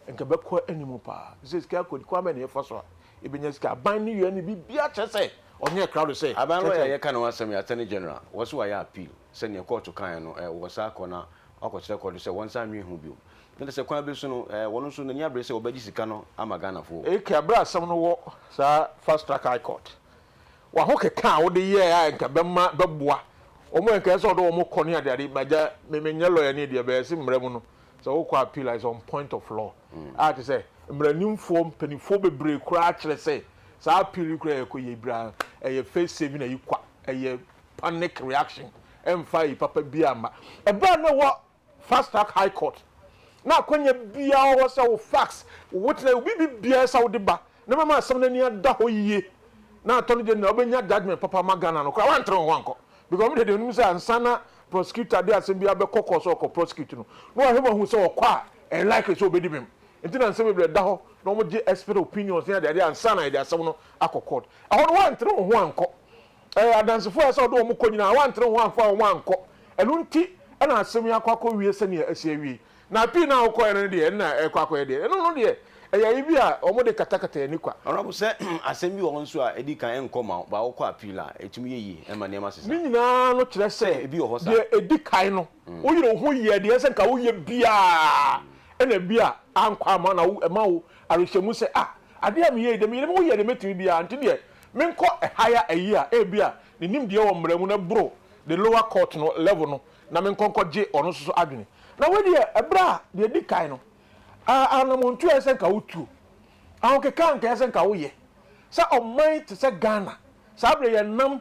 a nka ɛbɛkɔ anim paa. Sɛ sika akɔ kwan bɛn na yɛfa so a yɛbɛnya sika? Aban ne yɛ ne biribiara kyerɛ sɛ ɔnyɛɛ krado sɛ Aban lawyer a yɛka ne ho asɛm yi, Attorney General, wɔ so wayɛ appeal sɛ nea kɔɔto kaeɛ no wɔsan akɔ na wakɔkyerɛ kɔɔto sɛ wɔnsan nnwen ho bio. Na kyerɛ sɛ kwan bi so no wɔn nso n'ani abere sɛ wɔbɛgye sika no ama Ghanafoɔ. AK, Berɛ a asɛm no wɔ saa Fast Track High Court, w'ahokeka a wode yɛɛ a nka bɛma bɛboa wɔn a nka ɛsɛ sɛ wɔde wɔn kɔ ne adeade, magya, me menyɛ lawyer ni deɛ, bɛyɛ se mmara mu no, sɛ wokɔ appeal a, it's on point of law. A kyerɛ sɛ mmaranimfoɔ mpanimfoɔ bebree koraa kyerɛ sɛ saa appeal yi koraa yɛkɔ yɛ biara ɛyɛ face saving ayi kwa, ɛyɛ panic reaction, ɛmfa ayi papa biara mma. Ɛberɛ a na ɛwɔ Fast Track High Court na akwanya biara wɔ hɔ sɛ wo fax, wo witness, wo biribi biara sɛ wode ba na bɛma asɛm no ani ada hɔ yie na Attorney General wobɛnya judgement papa ama Ghana no koraa woantere wo ho ankɔ because me deɛ deɛ menim sɛ ansa na prosecutor de asɛm biara bɛkɔ court sɛ ɔkɔ prosecute no na wahwɛ mu ahu sɛ ɔkɔ a ɛyɛ likely sɛ ɔbɛdi bem nti na nsɛm bebree da hɔ na wɔgye expert opinions ne adeade ansa na yɛde asɛm no akɔ court. Ɛhɔ no woantere wo ho ankɔ. Ɛɛ adansefo a ɛsɛ sɛ ɔde wɔn kɔ nyinaa woantere wo ho amfa wɔn ankɔ. Ɛno nti na asɛm yi akɔ akɔwie sɛnea asi awie. Na appeal no a wokɔeɛ no deɛ ɛno na ɛrekɔ akɔyɛ deɛ. Ɛno no deɛ ɛyɛ ayi bi a wɔde katakata ani kwa. Honourable, sɛ asɛm bi wɔ hɔ nso a ɛdi kan ɛnkɔ ma wo, but wokɔ appeal a, ɛtumi yɛ yie ma nneɛma sesa. Ne nyinaa no kyerɛ sɛ Ebi wɔ hɔ saa. deɛ ɛdi kan no, woyere wo ho yɛɛ deɛ ɛsɛ nka woyɛ biara, ɛna ebi a ankɔ amma na wo ɛma wo awerɛhyɛmu sɛ ah, adeɛ a meyɛ yi deɛ meyere me ho yɛɛ deɛ mɛtumi biara nti deɛ menkɔ higher ayi a ebia ne nimdeɛ wɔ mmara mu no boro the lower court no level no na menkɔ nkɔgye ɔno nso so adwene. Na wei deɛ ɛberɛ a deɛ ɛdi kan no, anammɔntuo a ɛsɛ nka wotuo, ahokeka a nka ɛsɛ nka woyɛ sɛ ɔman te sɛ Ghana, saa berɛ yɛnam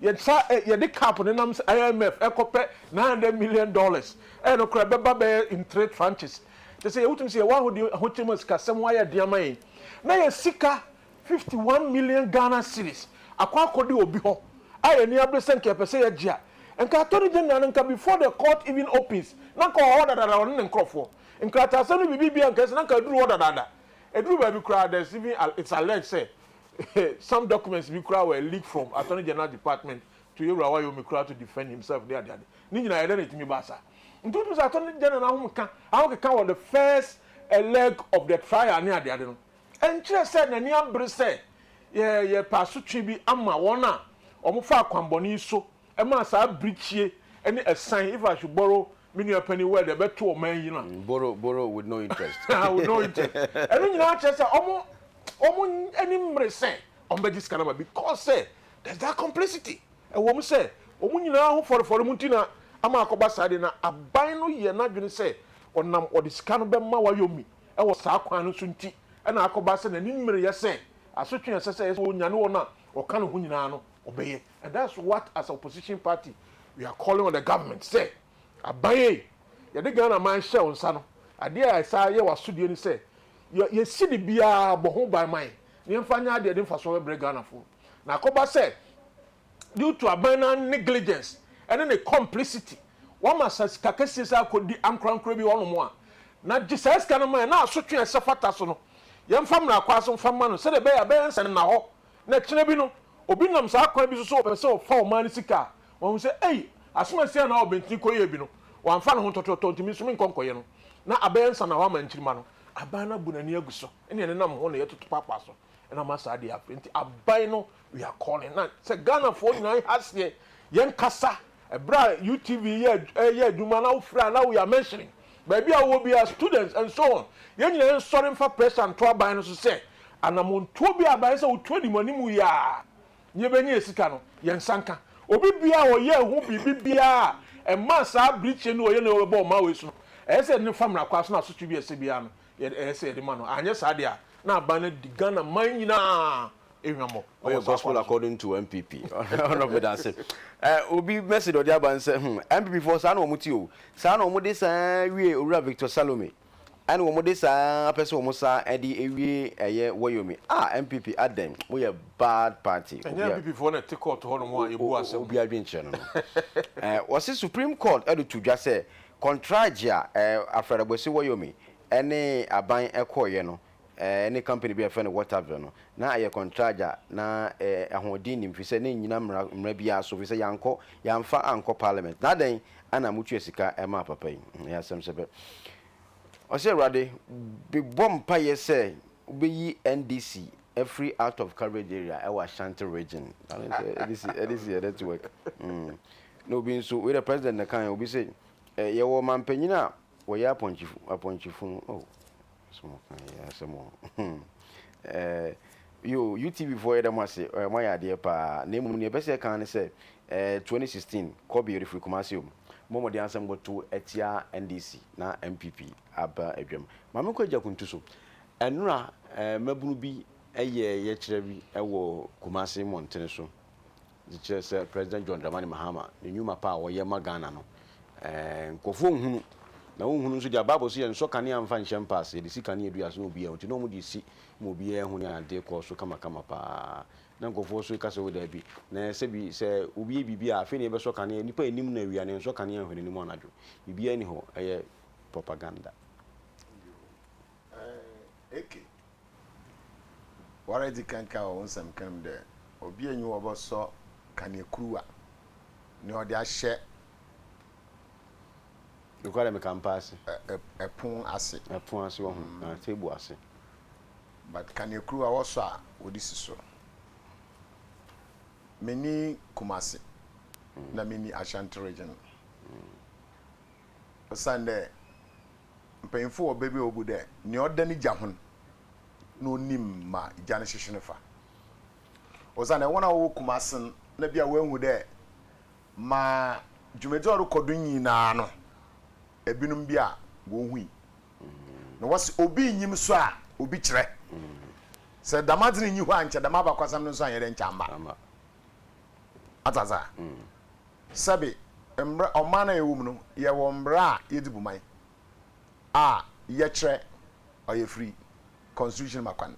yɛsa yɛde cap no nam IMF ɛkɔpɛ $900 million, ɛyɛ no koraa ɛbɛba bɛyɛ in three tranches, kyerɛ sɛ yɛwotumi sɛ yɛwɔ ahodeɛ ahokyere mu a sikasɛm ho ayɛ den ama yɛn, na yɛ sika 51 million Ghana cedis akɔ akɔdi obi hɔ a yɛn ani abere sɛ nka yɛpɛ sɛ yɛgye a, nka Attorney General no nka before the court even opens na nka ɔwɔ hɔ dadaada ɔne ne nkorɔfoɔ. Nkrataasɛm no biribi biara nka ɛsɛ na nka aduru hɔ dadaada. Ɛduru baabi koraa there's even it's alleged sɛ some documents bi koraa were leaked from Attorney General department to Yewura Wayomi koraa to defend himself ne adeade. Ne nyinaa ɛdɛn na ɛtumi baa saa? Nti wotumi sɛ Attorney General no ahomka ahokeka wɔ the first leg of the trial ne adeade no Ɛnkyerɛ sɛ n'ani abere sɛ yɛrepɛ asotwe bi ama wɔn a wɔfaa akwammɔne yi so maa saa birikyie ne asiane, if I should borrow me nua panin word, ɛbɛto ɔman yi no a. Borrow, borrow with no interest. With no interest. Ɛno nyinaa kyerɛ sɛ wɔn, wɔn ani mmere sɛ wɔbɛgye sika no ama because sɛ there's that complicity. Ɛwom sɛ wɔn nyinaa ho fɔrefɔre mu nti na ama akɔba saa de, na aban no yɛ n'adwene sɛ ɔnam ɔde sika no bɛma Wayomi wɔ saa kwan no so nti. Ɛna akɔba sɛ n'ani mmereyɛ sɛ asotwe a ɛsɛ sɛ ɔnya ne wɔn a wɔka ne ho nyinaa no ɔbɛyɛ. And that's what as opposition party we are calling on the government sɛ aban ei, yɛde Ghana man hyɛ wo nsa no, adeɛ a ɛsa yɛ w'asodie ne sɛ yɛ yɛ cedi biara bɔ ho ban ma yɛn na yɛmfa nyɛ adeɛ a ɛde mfasoɔ bɛbrɛ Ghanafoɔ. Na akɔba sɛ due to aban no negligence ɛne ne complicity wama sa sika kɛseɛ saa akɔdi ankorankora bi hɔnom a, na gye saa sika no ma yɛn na asotwe a ɛsɛ fata so no yɛmfa mmara kwan so mfa mma no sɛdeɛ ɛbɛyɛ a ɛbɛyɛ nsɛnnahɔ na kyena bi no obi nam saa kwan bi so sɛ ɔpɛ sɛ ɔfa ɔman no sika a, wahu sɛ ei, asomasi anaa ɔbɛntini kɔyɛɛ bi no, wamfa ne ho ntɔtɔtɔ nti me nso menkɔ nkɔyɛ no, na abɛyɛ nsɛnnahɔ ama nkyirimma no. Aban no abu n'ani agu so, ɛne ɛnenam ho na yɛtoto paapaa so na ama saa adeɛ afiri. Nti aban no we are calling na sɛ Ghanafoɔ nyinaa aseɛ yɛn kasa ɛberɛ a UTV yɛ ɛyɛ adwuma na wofrɛ a na we are mentioning baabi a wowɔ biara students and so on yɛn nyinaa nsɔre mfa pressure nto aban no so sɛ anamontuo bi a aban sɛ wotu anim anim yi a ne yɛbɛnya yɛ sika no yɛn nsa nka obi biara a ɔyɛ ho biribi biara a ɛma saa birikyie no ɔyɛ na ɔbɛbɔ ɔman wei so no ɛyɛ sɛ yɛde no fa mmara kwan so na asotwe bi a ɛsɛ biara no ɛyɛ sɛ yɛde ma no anyɛ saa deɛ a na aban no adi Ghana man nyinaa hwammɔ Ɔyɛ wɔ saa gospel kwan no so. according to NPP. Ɔno meda ase. Eh, obi message ɔde aba nsɛ hmm NPP foɔ saa na wɔn te o. Saa na wɔn de saa wie Owura Victor Salome. Ɛna wɔn de saa pɛ sɛ wɔn saa ɛde ewie ɛyɛ Woyomi. Ah NPP adɛn mo yɛ bad party. Ɛnyɛ NPP foɔ na ɛte court hɔ nom a yɛbu asɛm. Obi adwenkyerɛ no no. Eh, wɔse Supreme Court ɛde to dwa sɛ kɔntragye a eh, Alfred Agbesi Woyomi ɛne aban ɛkɔɔyɛ no ne company bi a yɛfrɛ no Waterville no, na ɛyɛ kɔntragye a na ahoɔden nnim firi sɛ na ɛnnyina mmara mmara biara so firi sɛ yɛankɔ yɛamfa ankɔ parliament. Na adɛn na motua sika maa papa yi? Ɛyɛ asɛm sɛ pɛ. Ɔsɛ Awurade, mebɔ mpaeɛ sɛ wobɛyi NDC afiri out of coverage area ɛwɔ Ashanti region. NDC, NDC yɛ network. Mm. Na obi nso, wei dɛ president na kan, obi sɛ, yɛwɔ mampanyin a wɔyɛ apɔnkyefunu. Oh. Asɛm ɔka yɛ asɛm o. Eh, yo, UTV foɔ yɛda mo ase, eh, moayɛ adeɛ paa. Na mmom nea ɛpɛ sɛ ɛka ne sɛ, eh, 2016, Kɔbe refiri Kumasi o. Mo mmɔden asɛm bɔto atia NDC na NPP aba adwam. Ma menkɔ Agya Kuntu so. Ɛnora, eh, mmabunu bi yɛɛ yɛkyerɛ bi wɔ Kumasi mmɔntene so. de kyerɛ sɛ President John Dramani Mahama ne nnwuma pa a ɔyɛ ma Ghana no, nkurɔfoɔ nhunu. Na wɔnhunu nso deɛ Bible se yɛnsɔ kanea mfa nhyɛ mpa ase, yɛde si kanea dua ase na obiara hu. Nti na wɔde si ma obiara hu ne adeɛ kɔɔ so kamakama paa. Na nkurɔfoɔ nso ka sɛ, o daabi, na sɛbi sɛ obi yɛ biribi a afei na yɛbɛsɔ kanea, nipa nnim no awia no yɛnsɔ kanea nhwɛ n'anim anadwo. Biribiara nni hɔ, ɛyɛ propaganda. Eke. Woara edzi kan kaa wɔ wo nsɛm kan mu dɛ obiara nnyi hɔ a ɔbɔsɔ kaneakuruwa na ɔdze ahyɛ. Nokwar dɛ meka mpa ase. Pon ase. Pon ase wɔ ho, na table ase. But kaneakuruwa wɔsɔ a wɔdze si sor. Minnyi Kumasi na minnyi Ashanti region. Osiandɛ mpanyimfo wɔ bɛ bi a wobu dɛ nea ɔda ne gya ho no na onim ma gya no hyehye no fa. Osiandɛ hɔn a wɔwɔ Kumase no na bi a woehu dɛ ma dwumadzi a ɔrokɔ do nyina no, binom bi a wonnhui. Na wɔse obi nnyim so a, obi kyerɛ. Sɛ dɛm adze no nnyi hɔ a nkyɛ dɛm abakɔsɛm no so annyɛ dɛ nkyɛ ammba. Atse ase a? Sɛbe mbra, ɔman a yɛwɔ mu no, yɛwɔ mbra a yɛdze bu man a yɛkyerɛ ɔyɛ firi constitution ma kwan.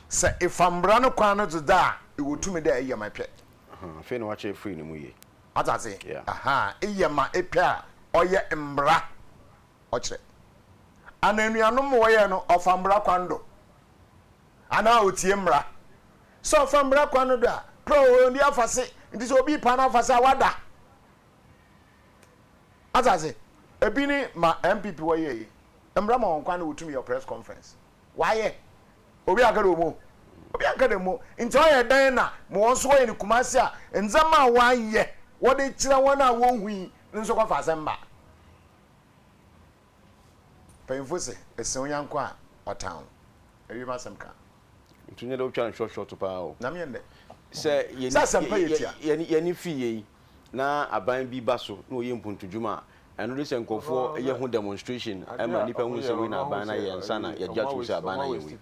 Sɛ efa mbra no kwan no do dze a, ewɔ tumi dɛ eyɛ ma epɛ. Afei na wɔakyerɛ firi no mu yie. Atse ase? Yeah. Aha, eyɛ ma epɛ a, ɔyɛ mbra ɔkyerɛ. Ana enuanom ma wɔyɛɛ no ɔfa mbra kwan do? Anaa otsie mbra? Sɛ ɔfa mbra kwan no do a, prɛ onndi afase, ntsi sɛ obi repa n'afase a, ɔada. Atse ase? Bi ne ma NPP wɔyɛɛ yi, mbra ma hɔn kwan na wotum yɛ press conference. Wɔayɛ. Obi anka dɛ omo. Obi anka dɛ mo. Ntsi ɔyɛ dɛn na ma hɔn so wɔyɛ no Kumasi a, ndzɛmba a wɔayɛ wɔdze kyerɛ hɔn a wonnhui no so kɔfa asɛm ba? Mpanyimfo se, Ese wo yanko a, ɔtan wo. Awie m'asɛm ka. Nti nyɛ dɛ wotwa no short short paa o. Na menyɛ ndɛ. Sɛ Sɛ asɛmpa yɛ tia. yɛni fi yei na aban bi ba so na ɔyɛ mpuntudwuma a, Ɛno de sɛ nkurɔfoɔ yɛ ho demonstration ma nnipa hu sɛ wei na aban no ayɛ ansa na yɛagye atom sɛ aban no ayɛ wei.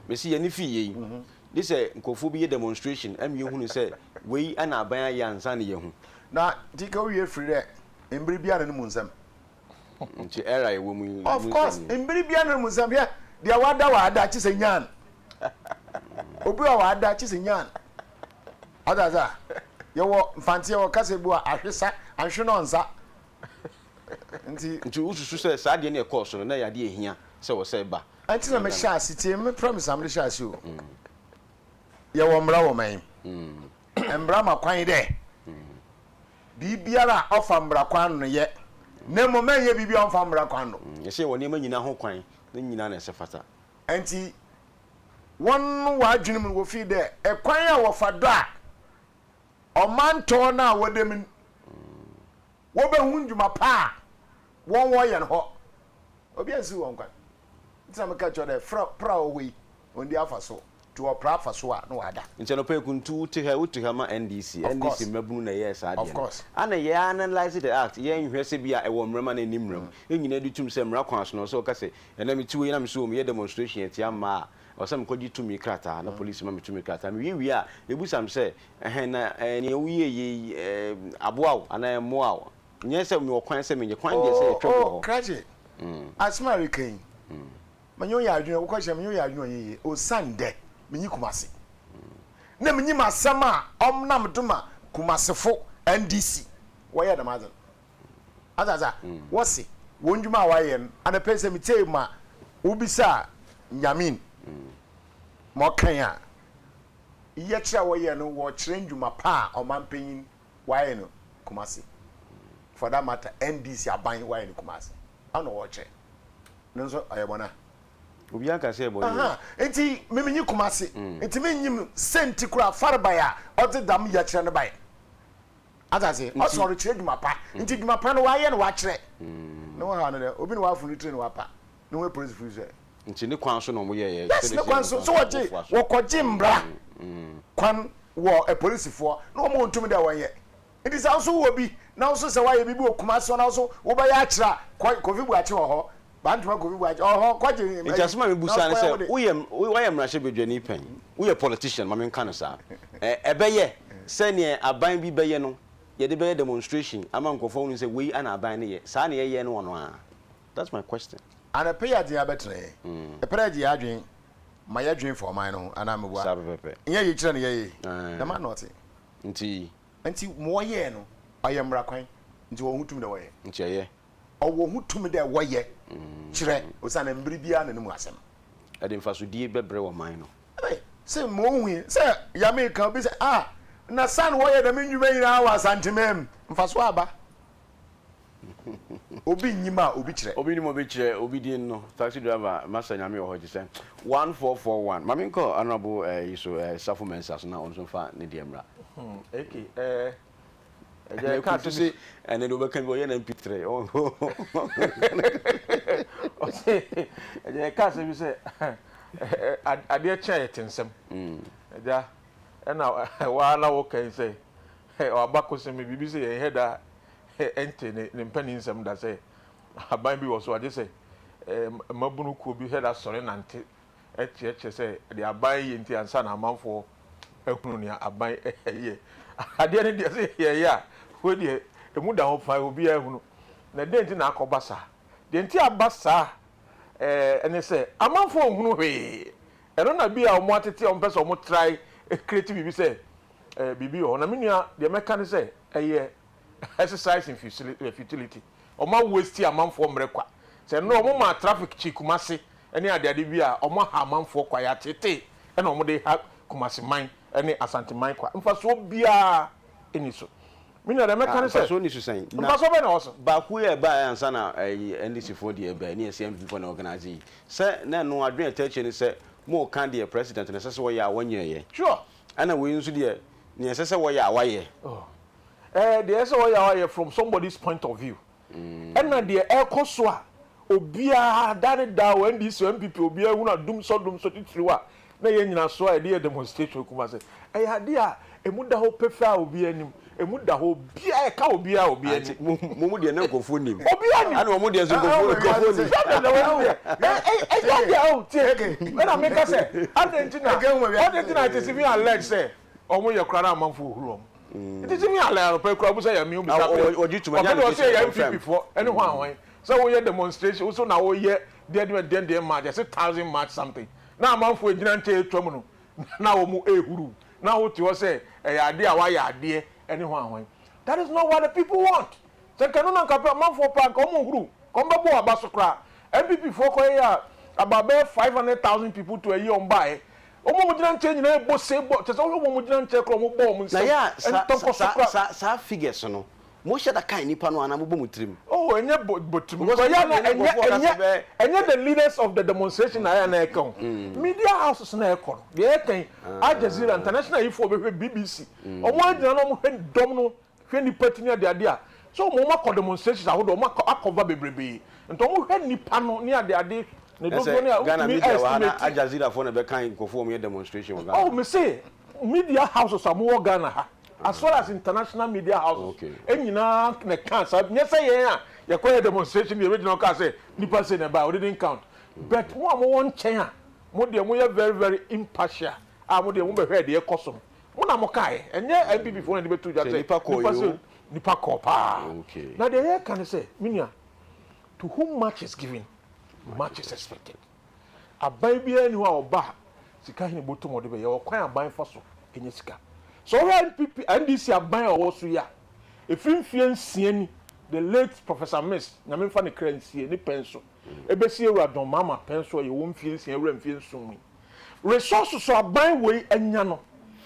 Mese yɛn ani fii yei. De sɛ nkurɔfoɔ bi yɛ demonstration ma yɛhunu sɛ wei na aban ayɛ ansa na yɛahu. Na nti ka wowie firi dɛ mber biara na no mu nsɛm. Nti era a yɛwɔ mu yi Of mu course, nsɛm yi. mber biara na no mu nsɛm. Hwɛ, deɛ wada wada kye sɛ nyan. Obi a wada kye sɛ nyan. Ɔte ase a? Yɛwɔ Mfantse yɛwɔ kasa bi wɔ ahwesa, anhwe na ɔnsa. Nti. Nti wosusu sɛ saa adeɛ no a ɛkɔɔ so no na ɛyɛ adeɛ a ɛhia sɛ wɔ sɛ ɛba? Ɛnti na mehyɛ ase, tie me premise a mede hyɛ ase o. Yɛwɔ mbra wɔ ɔman yi mu. Mbra ma kwan dɛ biribiara a ɔfa mbra kwan do no yɛ, na mbom mɛnyɛ biribi a ɔmmfa mbra kwan do. Yɛsɛ yɛwɔ nneɛma nyinaa ho kwan, ne nyinaa na ɛsɛ fata. Ntsi hɔn w'adwen mu no wofii dɛ kwan a wɔfa do a ɔmantɔw no a wɔda mu no wobehu ndwuma pa a hɔn wɔyɛ no hɔ. Obi annsiw hɔn kwan. Ntsi na meka kyerɛ wo dɛ fra pra a ɔwɔ hɔ yi onndi afa so, ntsi wɔpra afa so a na wɔada. Nti anɔpa yi kuntu wote ha wote ha ma NDC, Of NDC course. mmabunu na ɛyɛɛ saa Of adeɛ no. course. Ana yɛ analyse the act, yɛnhwɛ sɛ bi a ɛwɔ mmara mu anaa ɛnni mmara mu. Yɛn nyinaa di tum sɛ mmara kwan so no ɔsɛ ɔka sɛ ɛnɛ mete wei na mese o meyɛ demonstration atia mmaa a, ɛwɔ sɛ mekɔgye tumi krataa na polisi ma me tumi krataa. Mewie wie a, yɛbisa me sɛ ɛhɛn na ɛɛ nea woyɛeɛ yi ɛɛ aboa wo anaa ɛmmoa wo? Nyɛ sɛ mewɔ kwan sɛ menyɛ, kwan deɛ sɛ Oh, yɛtwa bi wɔ oh, hɔ. Krakye, asɛm a ereka yi, menye wo yɛ adwen, wokɔhyɛ menye wo yɛ adwen ɔnnyɛ yie, osiandɛ minnyi Kumasi. Na minyim asɛm a ɔnam do ma Kumasifo, NDC, wɔyɛɛ dɛm adze no. Atse ase a? Wɔse hɔn ndwuma a wɔayɛ no, anapa yi sɛ metsiei ma wobisaa Nyamin ma ɔkae a, yɛkyerɛ a wɔyɛɛ no wɔkyerɛ ndwuma pa a ɔmampanyin wɔayɛ no Kumasi. For that matter, NDC aban wɔayɛ no Kumasi. Ɔno wɔkyerɛ. No nso ɔyɛ bɔn a? Obiara nka sɛ ɛyɛ bɔne o. Aha, ntsi me minnyi Kumasi, ntsi minnyim sɛntsi koraa farbae a ɔdze dɛm yɛkyerɛ no bae. Atse ase? Ɔse ɔrekyerɛ dwuma pa, ntsi dwuma pa no ɔayɛ na ɔakyerɛ. No ho haw no dɛ, obi na ɔafon ne tsir na ɔapa no ho epolisifo yi so ɛ. Ntsi ne kwan so na wɔyɛeɛ? Yes, ne kwan so. So wɔgye, wɔkɔgye mbra kwan wɔ epolisifoɔ na wɔma wɔn tumi dɛ wɔnyɛ. Nti sɛ wo nso wowɔ bi na wo nso sɛ woayɛ biribi wɔ Kumasi na wo nso wobɛyɛ akyerɛ a, kɔ Kofi Boakye wɔ hɔ, Bantama Kofi Boakye ɔwɔ hɔ, kɔgye Nti asɛm a na mebusa ne kɔyɛ wo sɛ, de. woyɛ woayɛ mmarahyɛbadwani pɛn, woyɛ politician, ma menka no saa, ɛ ɛbɛyɛ sɛ neɛ aban bi bɛyɛ no, yɛde bɛyɛ demonstration ama nkurɔfoɔ ahunu sɛ wei na aban no yɛ, saa na yɛyɛ no ɔno ara? That's my question. Anɔpa yi adze yi abɛtsena yi, epɛ dɛ egye y'adwen ma yɛdwen fa ɔman no ho anaa meboa? Saa pɛpɛpɛ. Nnyɛ yikyerɛ na yɛyɛ yi, dɛm ara na ɔtse. Nti. Ntsi ma wɔyɛɛ no, ɔyɛ mbra kwan, ntsi wɔwɔ ho tum dɛ wɔyɛ. Nti ɛyɛ. Ɔwɔ ho tum dɛ wɔyɛ, kyerɛ, osiandɛ mber biara na no mu asɛm. Ɛde mfasodie bɛbrɛ ɔman no. Ebɛn, sɛ ma ohui, sɛ Yame kã obi sɛ, ah, na san wɔyɛ dɛm ndwuma nyina wɔ Asanteman mu, mfaso aba. Obi nnyim a obi kyerɛ. Obi nim obi kyerɛ, obi din no, taxi driver, masa Nyame wɔ hɔ te sɛ, 1441. Ma menkɔ Honourable eh, yi so eh, Safo Mensah so na ɔno nso mfa ne deɛ mmra. Hmm, AK, eh, ɛgya Ɛnɛ ɛka kutu asɛm se ɛnɛ deɛ wobɛka bi ɔyɛ na MP3. Ɔse ɛgya ɛka asɛm bi sɛ adeɛ kye a yɛte nsɛm. Ɛgya ɛna waa na woka yi sɛ abakɔsɛm biribi sɛ yɛn hɛ da ɛnte ne ne mpanin nsɛm da sɛ aban bi wɔ so a gye sɛ mmabunu kuo bi hɛ da sɔre nante kyerɛkyerɛ sɛ deɛ aban yɛ nti ansa na amanfoɔ ahunu nea aban yɛ. Adeɛ no deɛ sɛ yɛyɛ a wei deɛ ɛmu da hɔ paa obiara hunu. Na dɛn nti na akɔba saa? Deɛ nti aba saa ɛne sɛ amanfoɔ nhunu hwee. Ɛno na bi a wɔn atete a wɔpɛ sɛ wɔn trae create biribi sɛ biribi wɔ hɔ. Na me nua deɛ mɛka ne sɛ ɛyɛ exercise in futility. Wɔn a waste amanfoɔ mmerɛ kwa. Sɛ nnora wɔn maa traffic kyi Kumasi ne adeade bi a, wɔn aha amanfoɔ kwa. Yɛatete na wɔn de ha Kumasi man ne Asante man kwa. Mfasoɔ biara nni so. Me nua deɛ mɛka ne sɛ. Mfasoɔ nni so sɛn? Na mfasoɔ bɛn na ɛwɔ so? Baako yi a ɛbaeɛ ansa na ɛyi NDC foɔ deɛ ɛbaeɛ ne yɛsɛ NPP foɔ na organise yi. Sɛ na ɛno adwene a ɛtaa akyire ne sɛ moreka deɛ president no ɛsɛ sɛ ɔyɛ a wɔnyɛeɛ. Sure. Ɛna wei nso deɛ nea ɛsɛ sɛ wɔyɛ a wɔayɛ. Oh. Ɛɛ deɛ ɛsɛ sɛ wɔyɛ a wɔayɛ from somebody's point of view. Ɛna deɛ ɛrekɔ so a obiara da ne da o NDC o NPP obiara hunu a dumsɔ dumsɔ titiriw a na ɛyɛ nyinasoɔ a yɛde yɛ demonstration wɔ Kumasi. Ɛyɛ adeɛ a ɛmu da hɔ pefee a obiara nim. Emu da hɔ obiara ɛka obiara obiara Ante ni. mo mo mu deɛ na nkurɔfoɔ nim. Obiara nim. Ɛna wɔn deɛ nso nkurɔfoɔ nkurɔfoɔ nim. Sɛ na wɔn deɛ ɛyɛ deɛ ɔn tie ɛna meka sɛ adɛn nti na adɛn nti na it is even alleged sɛ wɔn yɛ koraa na amanfoɔ huru wɔn. It is even alleged anɔpa yi koraa obi sɛ yɛ mi obi sa pɛ Wɔgye tum ɛnyɛ ɔpɛ de ɔsɛ allegation yɛ confirm. NPP foɔ ɛne hwan hwan sɛ woyɛ demonstration woso na woyɛ deɛ deɛ deɛ deɛ march yɛsɛ thousand march something na amanfoɔ egyina nkyɛn etwa mu no na wɔn ehuru na wote hɔ sɛ ɛyɛ adeɛ a wayɛ adeɛ ɛne hwan hwan. That is not what the people want. Sɛ nka no na nka pɛ amanfoɔ paa nka wɔn nhuru nka wɔn bɛbɔ aba so koraa. NPP foɔ kɔ yɛ a about bɛyɛ 500,000 people to ɛyi wɔn baeɛ. Wɔn a wɔgyina nkyɛn nyinaa bɔ se bɔ kyɛ sɛ wɔhwɛ wɔn gyina nkyɛn koraa wɔn bɔ wɔn Na nsam yɛ a sa ntɔnkɔ so sa koraa. sa saa figures no mo hyɛ da kan nipa no anaa mo bɔ mo tirim. Oh, ɛnyɛ bɔ bɔ tirim. Because Because yɛ na nipa ɛnyɛ nkurɔfoɔ kasa ɛnyɛ bɛyɛ. ɛnyɛ the leaders of the demonstration na ɛyɛ na ɛka o. Media houses na ɛkɔ no. Deɛ ɛka yi Al Jazeera international yifoɔ bɛhwɛ BBC. Wɔn agyina na wɔn hwɛ dɔm no hwɛ nipa ti ne adeade a so wɔn akɔ demonstrations ahodoɔ wɔn akɔ akɔva bebrebe nti wɔn hwɛ nipa no ne adeade ne dodoɔ ne a Ɛsɛ Ghana wotumi media wɔ ha na estimate. Al Jazeera foɔ na ɛbɛka nkurɔfoɔ wɔn yɛ demonstration wɔ Ghana. Oh, mese media houses a wɔwɔ Ghana ha as well as international media houses nyinaa na ɛka saa. Nyɛ sɛ yɛn a yɛkɔyɛ demonstration deɛ yɛbɛgyina hɔ kaa sɛ nipa sei na ɛbaa, we didn't count. But mo a mowɔ nkyɛn a mo deɛ moyɛ very very impartial a mo deɛ mobɛhwɛɛ deɛ ɛkɔ so no, mo na mokaeɛ. Ɛnyɛ NPP foɔ na ɛde bɛto dwa Sɛ sɛ nipa kɔɔ nipa yi sei o. nipa kɔɔ paa. Na deɛ yɛreka ne sɛ, me nua, to whom much is given, much is expected. Aban biara nni hɔ a ɔba a sika hene bɔtɔ mu a ɔde bɛyɛ. Ɛwɔ kwan a aban fa so nya sika. Sɛ wohwɛ NPP, NDC aban a ɔwɔ so yi a, ɛfiri mfeɛ nsia ni, the late Professor Mills, Nyame mfa ne kra nsie, ne pɛn so, ɛbɛsi Awura John Mahama pɛn so a yɛwɔ mfeɛ nsia awura mfeɛ nson mu yi, resources a aban wei anya no,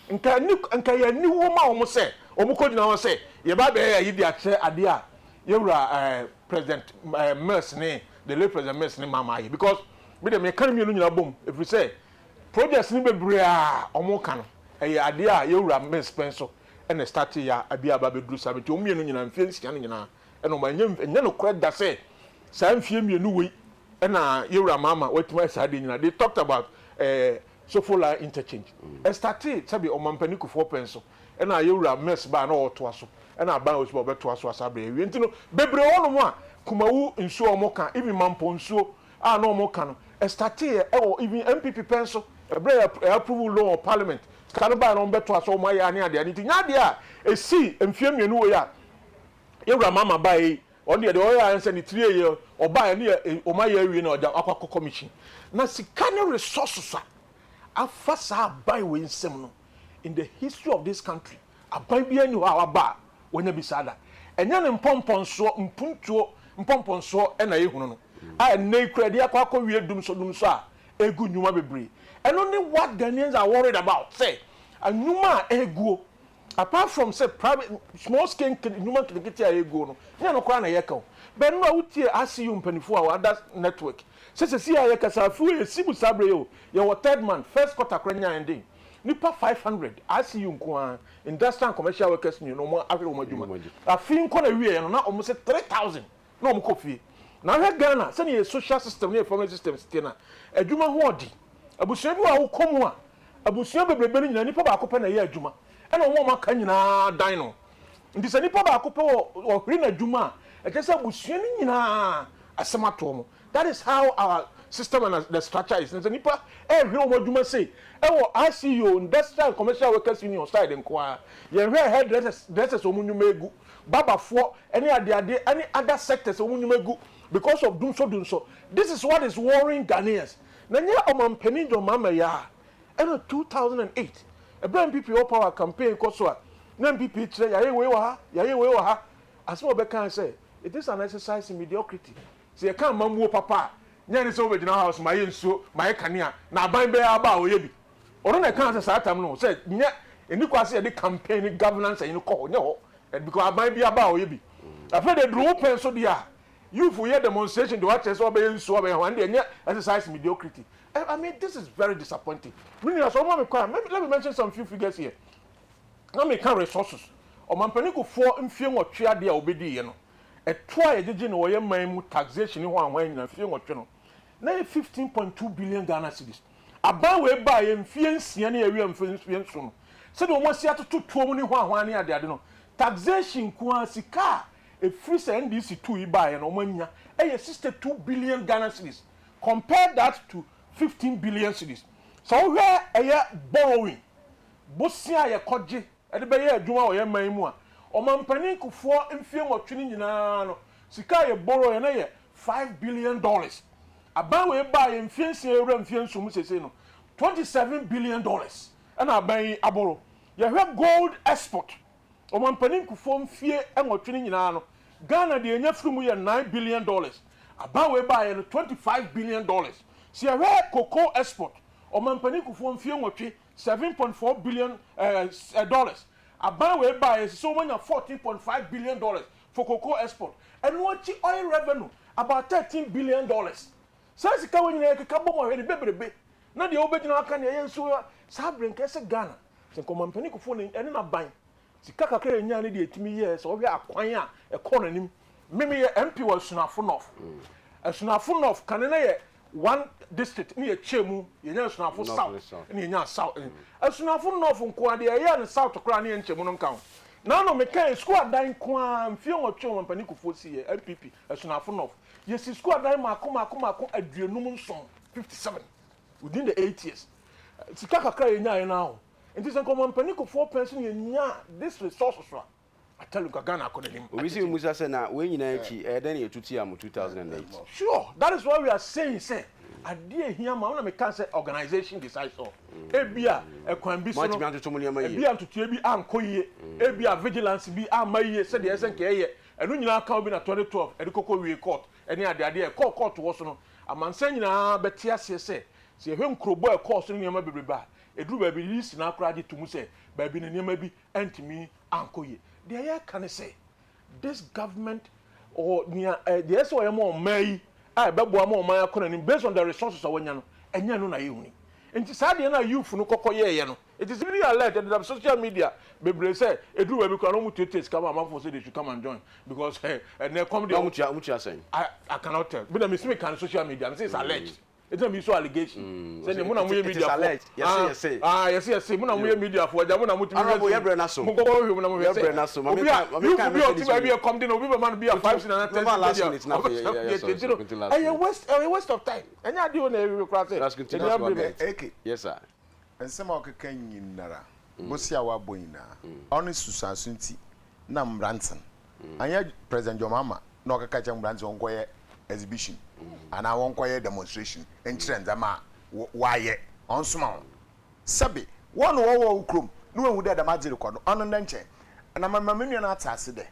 nka ɛni, nka ɛyɛ aniwuo ma wɔn sɛ wɔkɔgyina hɔ sɛ yɛba abɛyɛ ayi de akyerɛ adeɛ a yɛwura eh, President eh, Mills ne the late President Mills ne Mahama ayɛ because me deɛ meka ne mmienu nyinaa bom ɛfiri sɛ projects no bebree a wɔka no ɛyɛ adeɛ a yɛwura Mills pɛn so ɛna starte yɛ a bi aba abɛduru saa nti wɔn mmienu nyinaa mfeɛ nsia no nyinaa ɛna wɔn ɛnyɛ ɛnyɛ nokorɛ da sɛ saa mfeɛ mmienu wei ɛna yɛwura Mahama watumi ayɛ saa adeɛ nyinaa. They talked about eh, Sofoline interchange ɛstartee sɛbi ɔmampanin Kufuor pɛn so ɛna yɛwura Mills baa na ɔretoa so ɛna aban a ɔsi ba ɔbɛtoa so asa abrɛ awie nti no bebree wɔ hɔnom a Kumawu nsuo a wɔka even Mampong nsuo a na wɔka no ɛstarteeɛ ɛwɔ even NPP pɛn so ɛberɛ a yɛ approve loan wɔ parliament sika no baeɛ na wɔbɛtoa so wɔn ayɛ ane adeade nti nyɛ adeɛ a ɛsii mfeɛ mmienu wei a yɛwura Mahama baeɛ yi ɔno deɛ deɛ ɔyɛ ara ne sɛ ne tiri yɛ ɔbaeɛ ne yɛ wɔn ayɛ awie na ɔde akɔ akɔ commission na sika ne resources a afa saa aban wei nsam no in the history of this country Aban biara nni hɔ a waba a wanya bi saa da. Ɛnyɛ ne mpɔmpɔnsoɔ, mpuntuo mpɔmpɔnsoɔ na yɛhunu no, a ɛnnɛ yi koraa yɛde akɔ akɔwie dumsɔ-dumsɔ a ɛregu nnwuma bebree. Ɛno ne what Ghanaians are worried about, sɛ nnwuma a ɛreguo, apart from sɛ private, small scale nnwuma nketenkete a ɛreguo no, nyɛ ɛno koraa na yɛreka o. But nnora wotie RCU mpanimfoɔ a wɔ other network sɛ seesei a yɛkasa, afe wei yɛsi mu saa berɛ yi o, yɛwɔ third month, first quarter koraa nyaa ɛnden. Nnipa 500, ICU nko ara, Industrial and Commercial Workers Union, na wɔn ahwere wɔn adwuma. Afe yi nkɔ na wieɛ no, na wɔn se 3,000 na wɔn kɔ fie. Na wohwɛ Ghana, sɛdeɛ yɛ social system ne yɛ family system teɛ no a, adwuma ho ɔden. Abusua bi wɔ hɔ a wokɔ mu a, abusua bebrebe no nyinaa, nipa baako pɛ na ɛyɛ adwuma, ɛna wɔn a wɔaka nyinaa dan no. Nti sɛ nipa baako pɛ wɔ ɔhwere n'adwuma a, ɛkyerɛ sɛ abusua no nyinaa asɛm ato wɔn. That is how our system and the structure is. Sɛ nipa ɛhwere wɔn adwuma sei ɛwɔ ICU, Industrial and Commercial Workers Union side nko ara. Yɛn hwɛ hairdressers, dressers wɔn nnwuma egu, barberfoɔ ɛne adeade ɛne other sectors wɔn nnwuma egu because of dumsɔ dumsɔ. This is what is worrying Ghanaians. Na nyɛ ɔmanpanin John Mahama yi ara ɛna 2008 ɛberɛ a NPP wɔ power campaign kɔ so a na NPP kyerɛ yɛayɛ wei wɔ ha, yɛayɛ wei wɔ ha. Asɛm a ɔbɛkae sɛ it is an exercise in mediocrity. Sɛ yɛka amammuo papa a, nyɛ ne sɛ wobɛgyina house mayɛ nsuo, mayɛ kanea, na aban bɛyɛ aba a ɔyɛ bi. Ɔno na ɛkaa sɛ saa tam no sɛ nyɛ ɛni kwa sɛ yɛde campaign ne governance ayi no kɔ hɔ, nyɛ hɔ because aban bi aba a ɔyɛ bi. Afei deɛ duru wo pɛn so deɛ a, youth yɛ demonstration deɛ wakyerɛ sɛ ɔbɛyɛ nsuo ɔbɛyɛ ho, ɛno deɛ nyɛ exercise mediocrity. I mean this is very disappointing. Me nua sɛ ɔma me kwan a, let me mention some few figures here. Na meka resources, Ɔmampanin Kufuor mfie nwɔtwe adeɛ a ɔbɛdiiɛ no, Ɛtoɔ a yɛgyegye no wɔ yɛn man mu taxation ne hwanhwan nyinaa mfie nwɔtwe no, na ɛyɛ 15.2 billion Ghana cedis. Aban wei baeɛ mfie nsia ne awia mfie nson no, sɛdeɛ wɔn asi atoto toɔ mu ne hwanhwan ne adeade no, Taxation nko ara, sika a ɛfiri sɛ NDC tuu yi baeɛ no wɔn anya yɛ 62 billion Ghana cedis. Compare that to 15 billion cedis. Sɛ wohwɛ ɛyɛ borrowing, bosea a yɛkɔgye de bɛyɛ adwuma wɔ yɛn man yi mu a, Ɔmampanin Kufuor mfeɛ nwɔtwe no nyinaa no, sika a yɛ borrow-eɛ no yɛ $5 billion. Aban wei baeɛ mfeɛ nsia yɛwura mfeɛ nson mu seesei no, $27 billion ɛna aban yi aboro. Yɛhwɛ gold export, Ɔmampanin Kufuor mfeɛ nwɔtwe no nyinaa no, Ghana deɛ yɛnya firi mu yɛ $9 billion. Aban wei baeɛ no, $25 billion. Sɛ yɛhwɛ cocoa export, Ɔmampanin Kufuor mfeɛ nwɔtwe, $7.4 billion. Aban wei baeɛ ɛsɛ sɛ wɔnya $14.5 billion for cocoa export. Ɛno akyi oil revenue about $13 billion. Saa sika wei nyinaa yɛkeka bom a hwɛ ne bebrebe na deɛ wobɛgyina aka deɛ ɛyɛ nso saa bere nka ɛsɛ Ghana sɛ nka ɔmampanin Kufuor ne ɛne n'aban sika kakra a ɛnyaa ne deɛ ɛtumi yɛɛ sɛ wohwɛ akwan a ɛkɔɔ n'anim. Me meyɛ MP wɔ Asunafo North. Asunafo North kane na yɛ one district ne yɛkyɛɛ mu yɛnya Asunafo South ne yɛnya South. Asunafo North nko ara deɛ ɛyɛɛ no South koraa ne yɛnkyɛ mu no nka ho. Naano mekae sukuu adan nko ara mfeɛ nwɔtwe ɔmampanin Kufuor siiɛ NPP Asunafo North yɛsi sukuu adan mmaako mmaako mmaako 57, 57 within the 8 years. Sika kakra a yɛnyaeɛ no ara o. Nti sɛ nka ɔmampanin Kufuor pɛn so na yɛnyaa this resources a, I tell you nka Ghana akɔ n'anim. Obi si mmusa sɛ na wei nyinaa akyi ɛyɛ dɛn na yɛtu tia mo 2008? Sure, that is why we are saying sɛ adeɛ ehia ma na meka sɛ organisation decides all. Ebia ɛkwan bi so no, Moatumi atoto mo nneɛma yie. ebia ntotoeɛ bi ankɔ yie, ebia vigilance bi amma yie sɛdeɛ ɛsɛ nka ɛyɛ. Ɛno nyinaa ka ho bi na 2012 ɛde kɔkɔ wie court ɛne adeadeɛ a ɛkɔɔ court wɔ so no, amansan nyinaa bɛte aseɛ sɛ sɛ yɛhwɛ nkurobɔ a ɛkɔɔ so ne nneɛma bebrebe a, ɛduru baabi Lee naa koraa gye to mu sɛ baabi no nneɛma bi antumi ankɔ yie. Deɛ yɛreka ne sɛ this government or nea eh, deɛ ɛsɛ ɔyɛ ma ɔman yi a ɛbɛboa ma ɔman akɔ n'anim based on the resources a wɔanya no, ɛnyɛ ɛno na yɛhu yi. Nti saa deɛ no a youth no kɔkɔ yɛɛyɛ no, it is really alert, ɛdedam social media bebree sɛ ɛduru baabi koraa na wɔn tuatua sika ma amanfoɔ sɛ they should come and join because eh, ɛnɛ kɔm deɛ. Na wɔn tua wɔn tua sɛn? I cannot tell. Bi na mesi mi kan social media, mesi it's alleged. Eti na mi so allegation. Sɛ ne mo na mo yɛ media fo. Yɛse yɛse. Ah yɛse yɛse mo na mo yɛ media fo agya mo na mo tumi hwɛ so. Yɛbrɛ na so. Mo kɔkɔ hwɛ mo na mo hwɛ sɛ. Obi a youth bi a ɔte baabi ɛkɔm de na obi bɛma no bi a 5 cedi anaa 10 cedi deɛ ɔbɛsa ɛyɛ waste ɛyɛ waste of time. Ɛnyɛ adeɛ o na ɛhwehwɛ koraa sɛ ɛni abere bɛ. Eke. Yes sir. Nsɛm a ɔkeka nyinara, bosea a ɔabɔ nyinaa, ɔno susuanso ntsi na mbrantsen Annyɛ President John Mahama na ɔkɛka kyerɛ mbrantse wɔnkɔyɛ exhibition anaa wɔnkɔyɛ demonstration nkyerɛ ndzɛmba a wɔayɛ, ɔnnsoma hɔn. Sɛbe, hɔn na wɔwɔ wo kurom na woehu dɛ dɛm adze rokɔ do, ɔno ndɛ nkyɛn. Na mema mo nua no atse ase dɛ,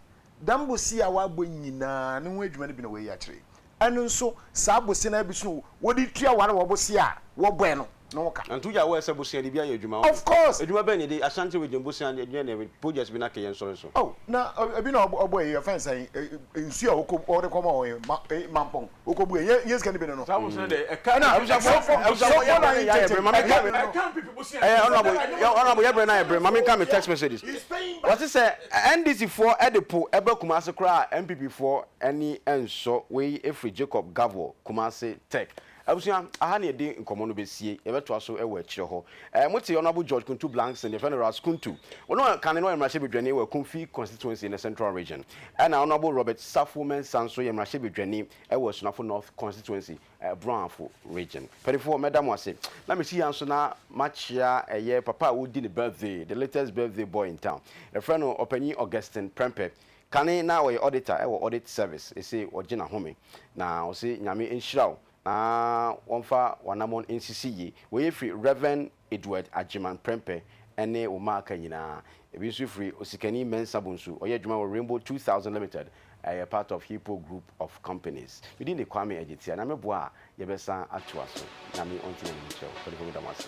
dɛm bosea a wɔabɔ nyina no ho edwuma no bi na woeyi akyerɛ yi. Ɛno nso, saa bosea no ara bi so na wɔde tua ware wɔ bosea a wɔbɔe no no ho ka. Na nto gya wɔ sɛ bosea de bi ayɛ adwuma. Of course! Adwuma bɛn na yɛde Ashanti region bosea de yɛ na projects bi na kɛyɛ nsɔre so? Oh, na ebi na ɔbɔ eyi, yɛfrɛ no sɛn, nsuo a wɔkɔ wɔde kɔma wɔn yi, ma eh, Mampɔn, wɔkɔbu yɛ, nyɛ sika no bi no no. Saa bosea deɛ, ɛka Ɛna Abusuafoɔ, abusuafoɔ yɛ brɛ na yɛ brɛ, ma menka me, ɛka NPP bosea. ɛyɛ honourable, honourable yɛ brɛ na yɛ brɛ, ma menka me text messages. Wɔse sɛ NDC foɔ de po ɛba Kumasi koraa a NPP foɔ ani nsɔ, wei firi Jacob Gavor, Kumasi Tech. Abusua, aha na yɛde nkɔmmɔ no bɛsie. Yɛbɛtoa so wɔ akyire hɔ. Eh, mote Honourable George Kuntu Blankson, yɛfrɛ no Ras Kuntu. Ɔno a kane no ɔyɛ mmarahyɛbadwani wɔ Akumfi Constituency in the Central Region. Ɛna Honourable Robert Safo Mensah nso yɛ mmarahyɛbadwani wɔ Asunafo North Constituency, Brong-Ahafo Region. Mpaninfoɔ, mɛda mo ase. Na mesi ha nso na makyea ɛyɛ papa a ɔredi ne birthday, the latest birthday boy in town. Yɛfrɛ no Ɔpanyin Augustine Prempeh. Kane na ɔyɛ auditor wɔ Audit Service, ese ɔgye n'ahome. Na ɔse Nyame nhyira wo na wɔmfa w'anamɔn nsisi yie. Wei firi Rev. Edward Agyeman Prempeh ne wo mma aka nyinaa. Ebi nso firi Osikani Mensah Bonsu, ɔyɛ adwuma wɔ Rainbow 2000 Limited, ɛyɛ part of Hippo Group of Companies. Me din de Kwame Agyetia, Nyame boa a yɛbɛsan atoa so. Nyame ɔnte n'anim nkyerɛ wo. Mpanyinfoɔ meda mo ase.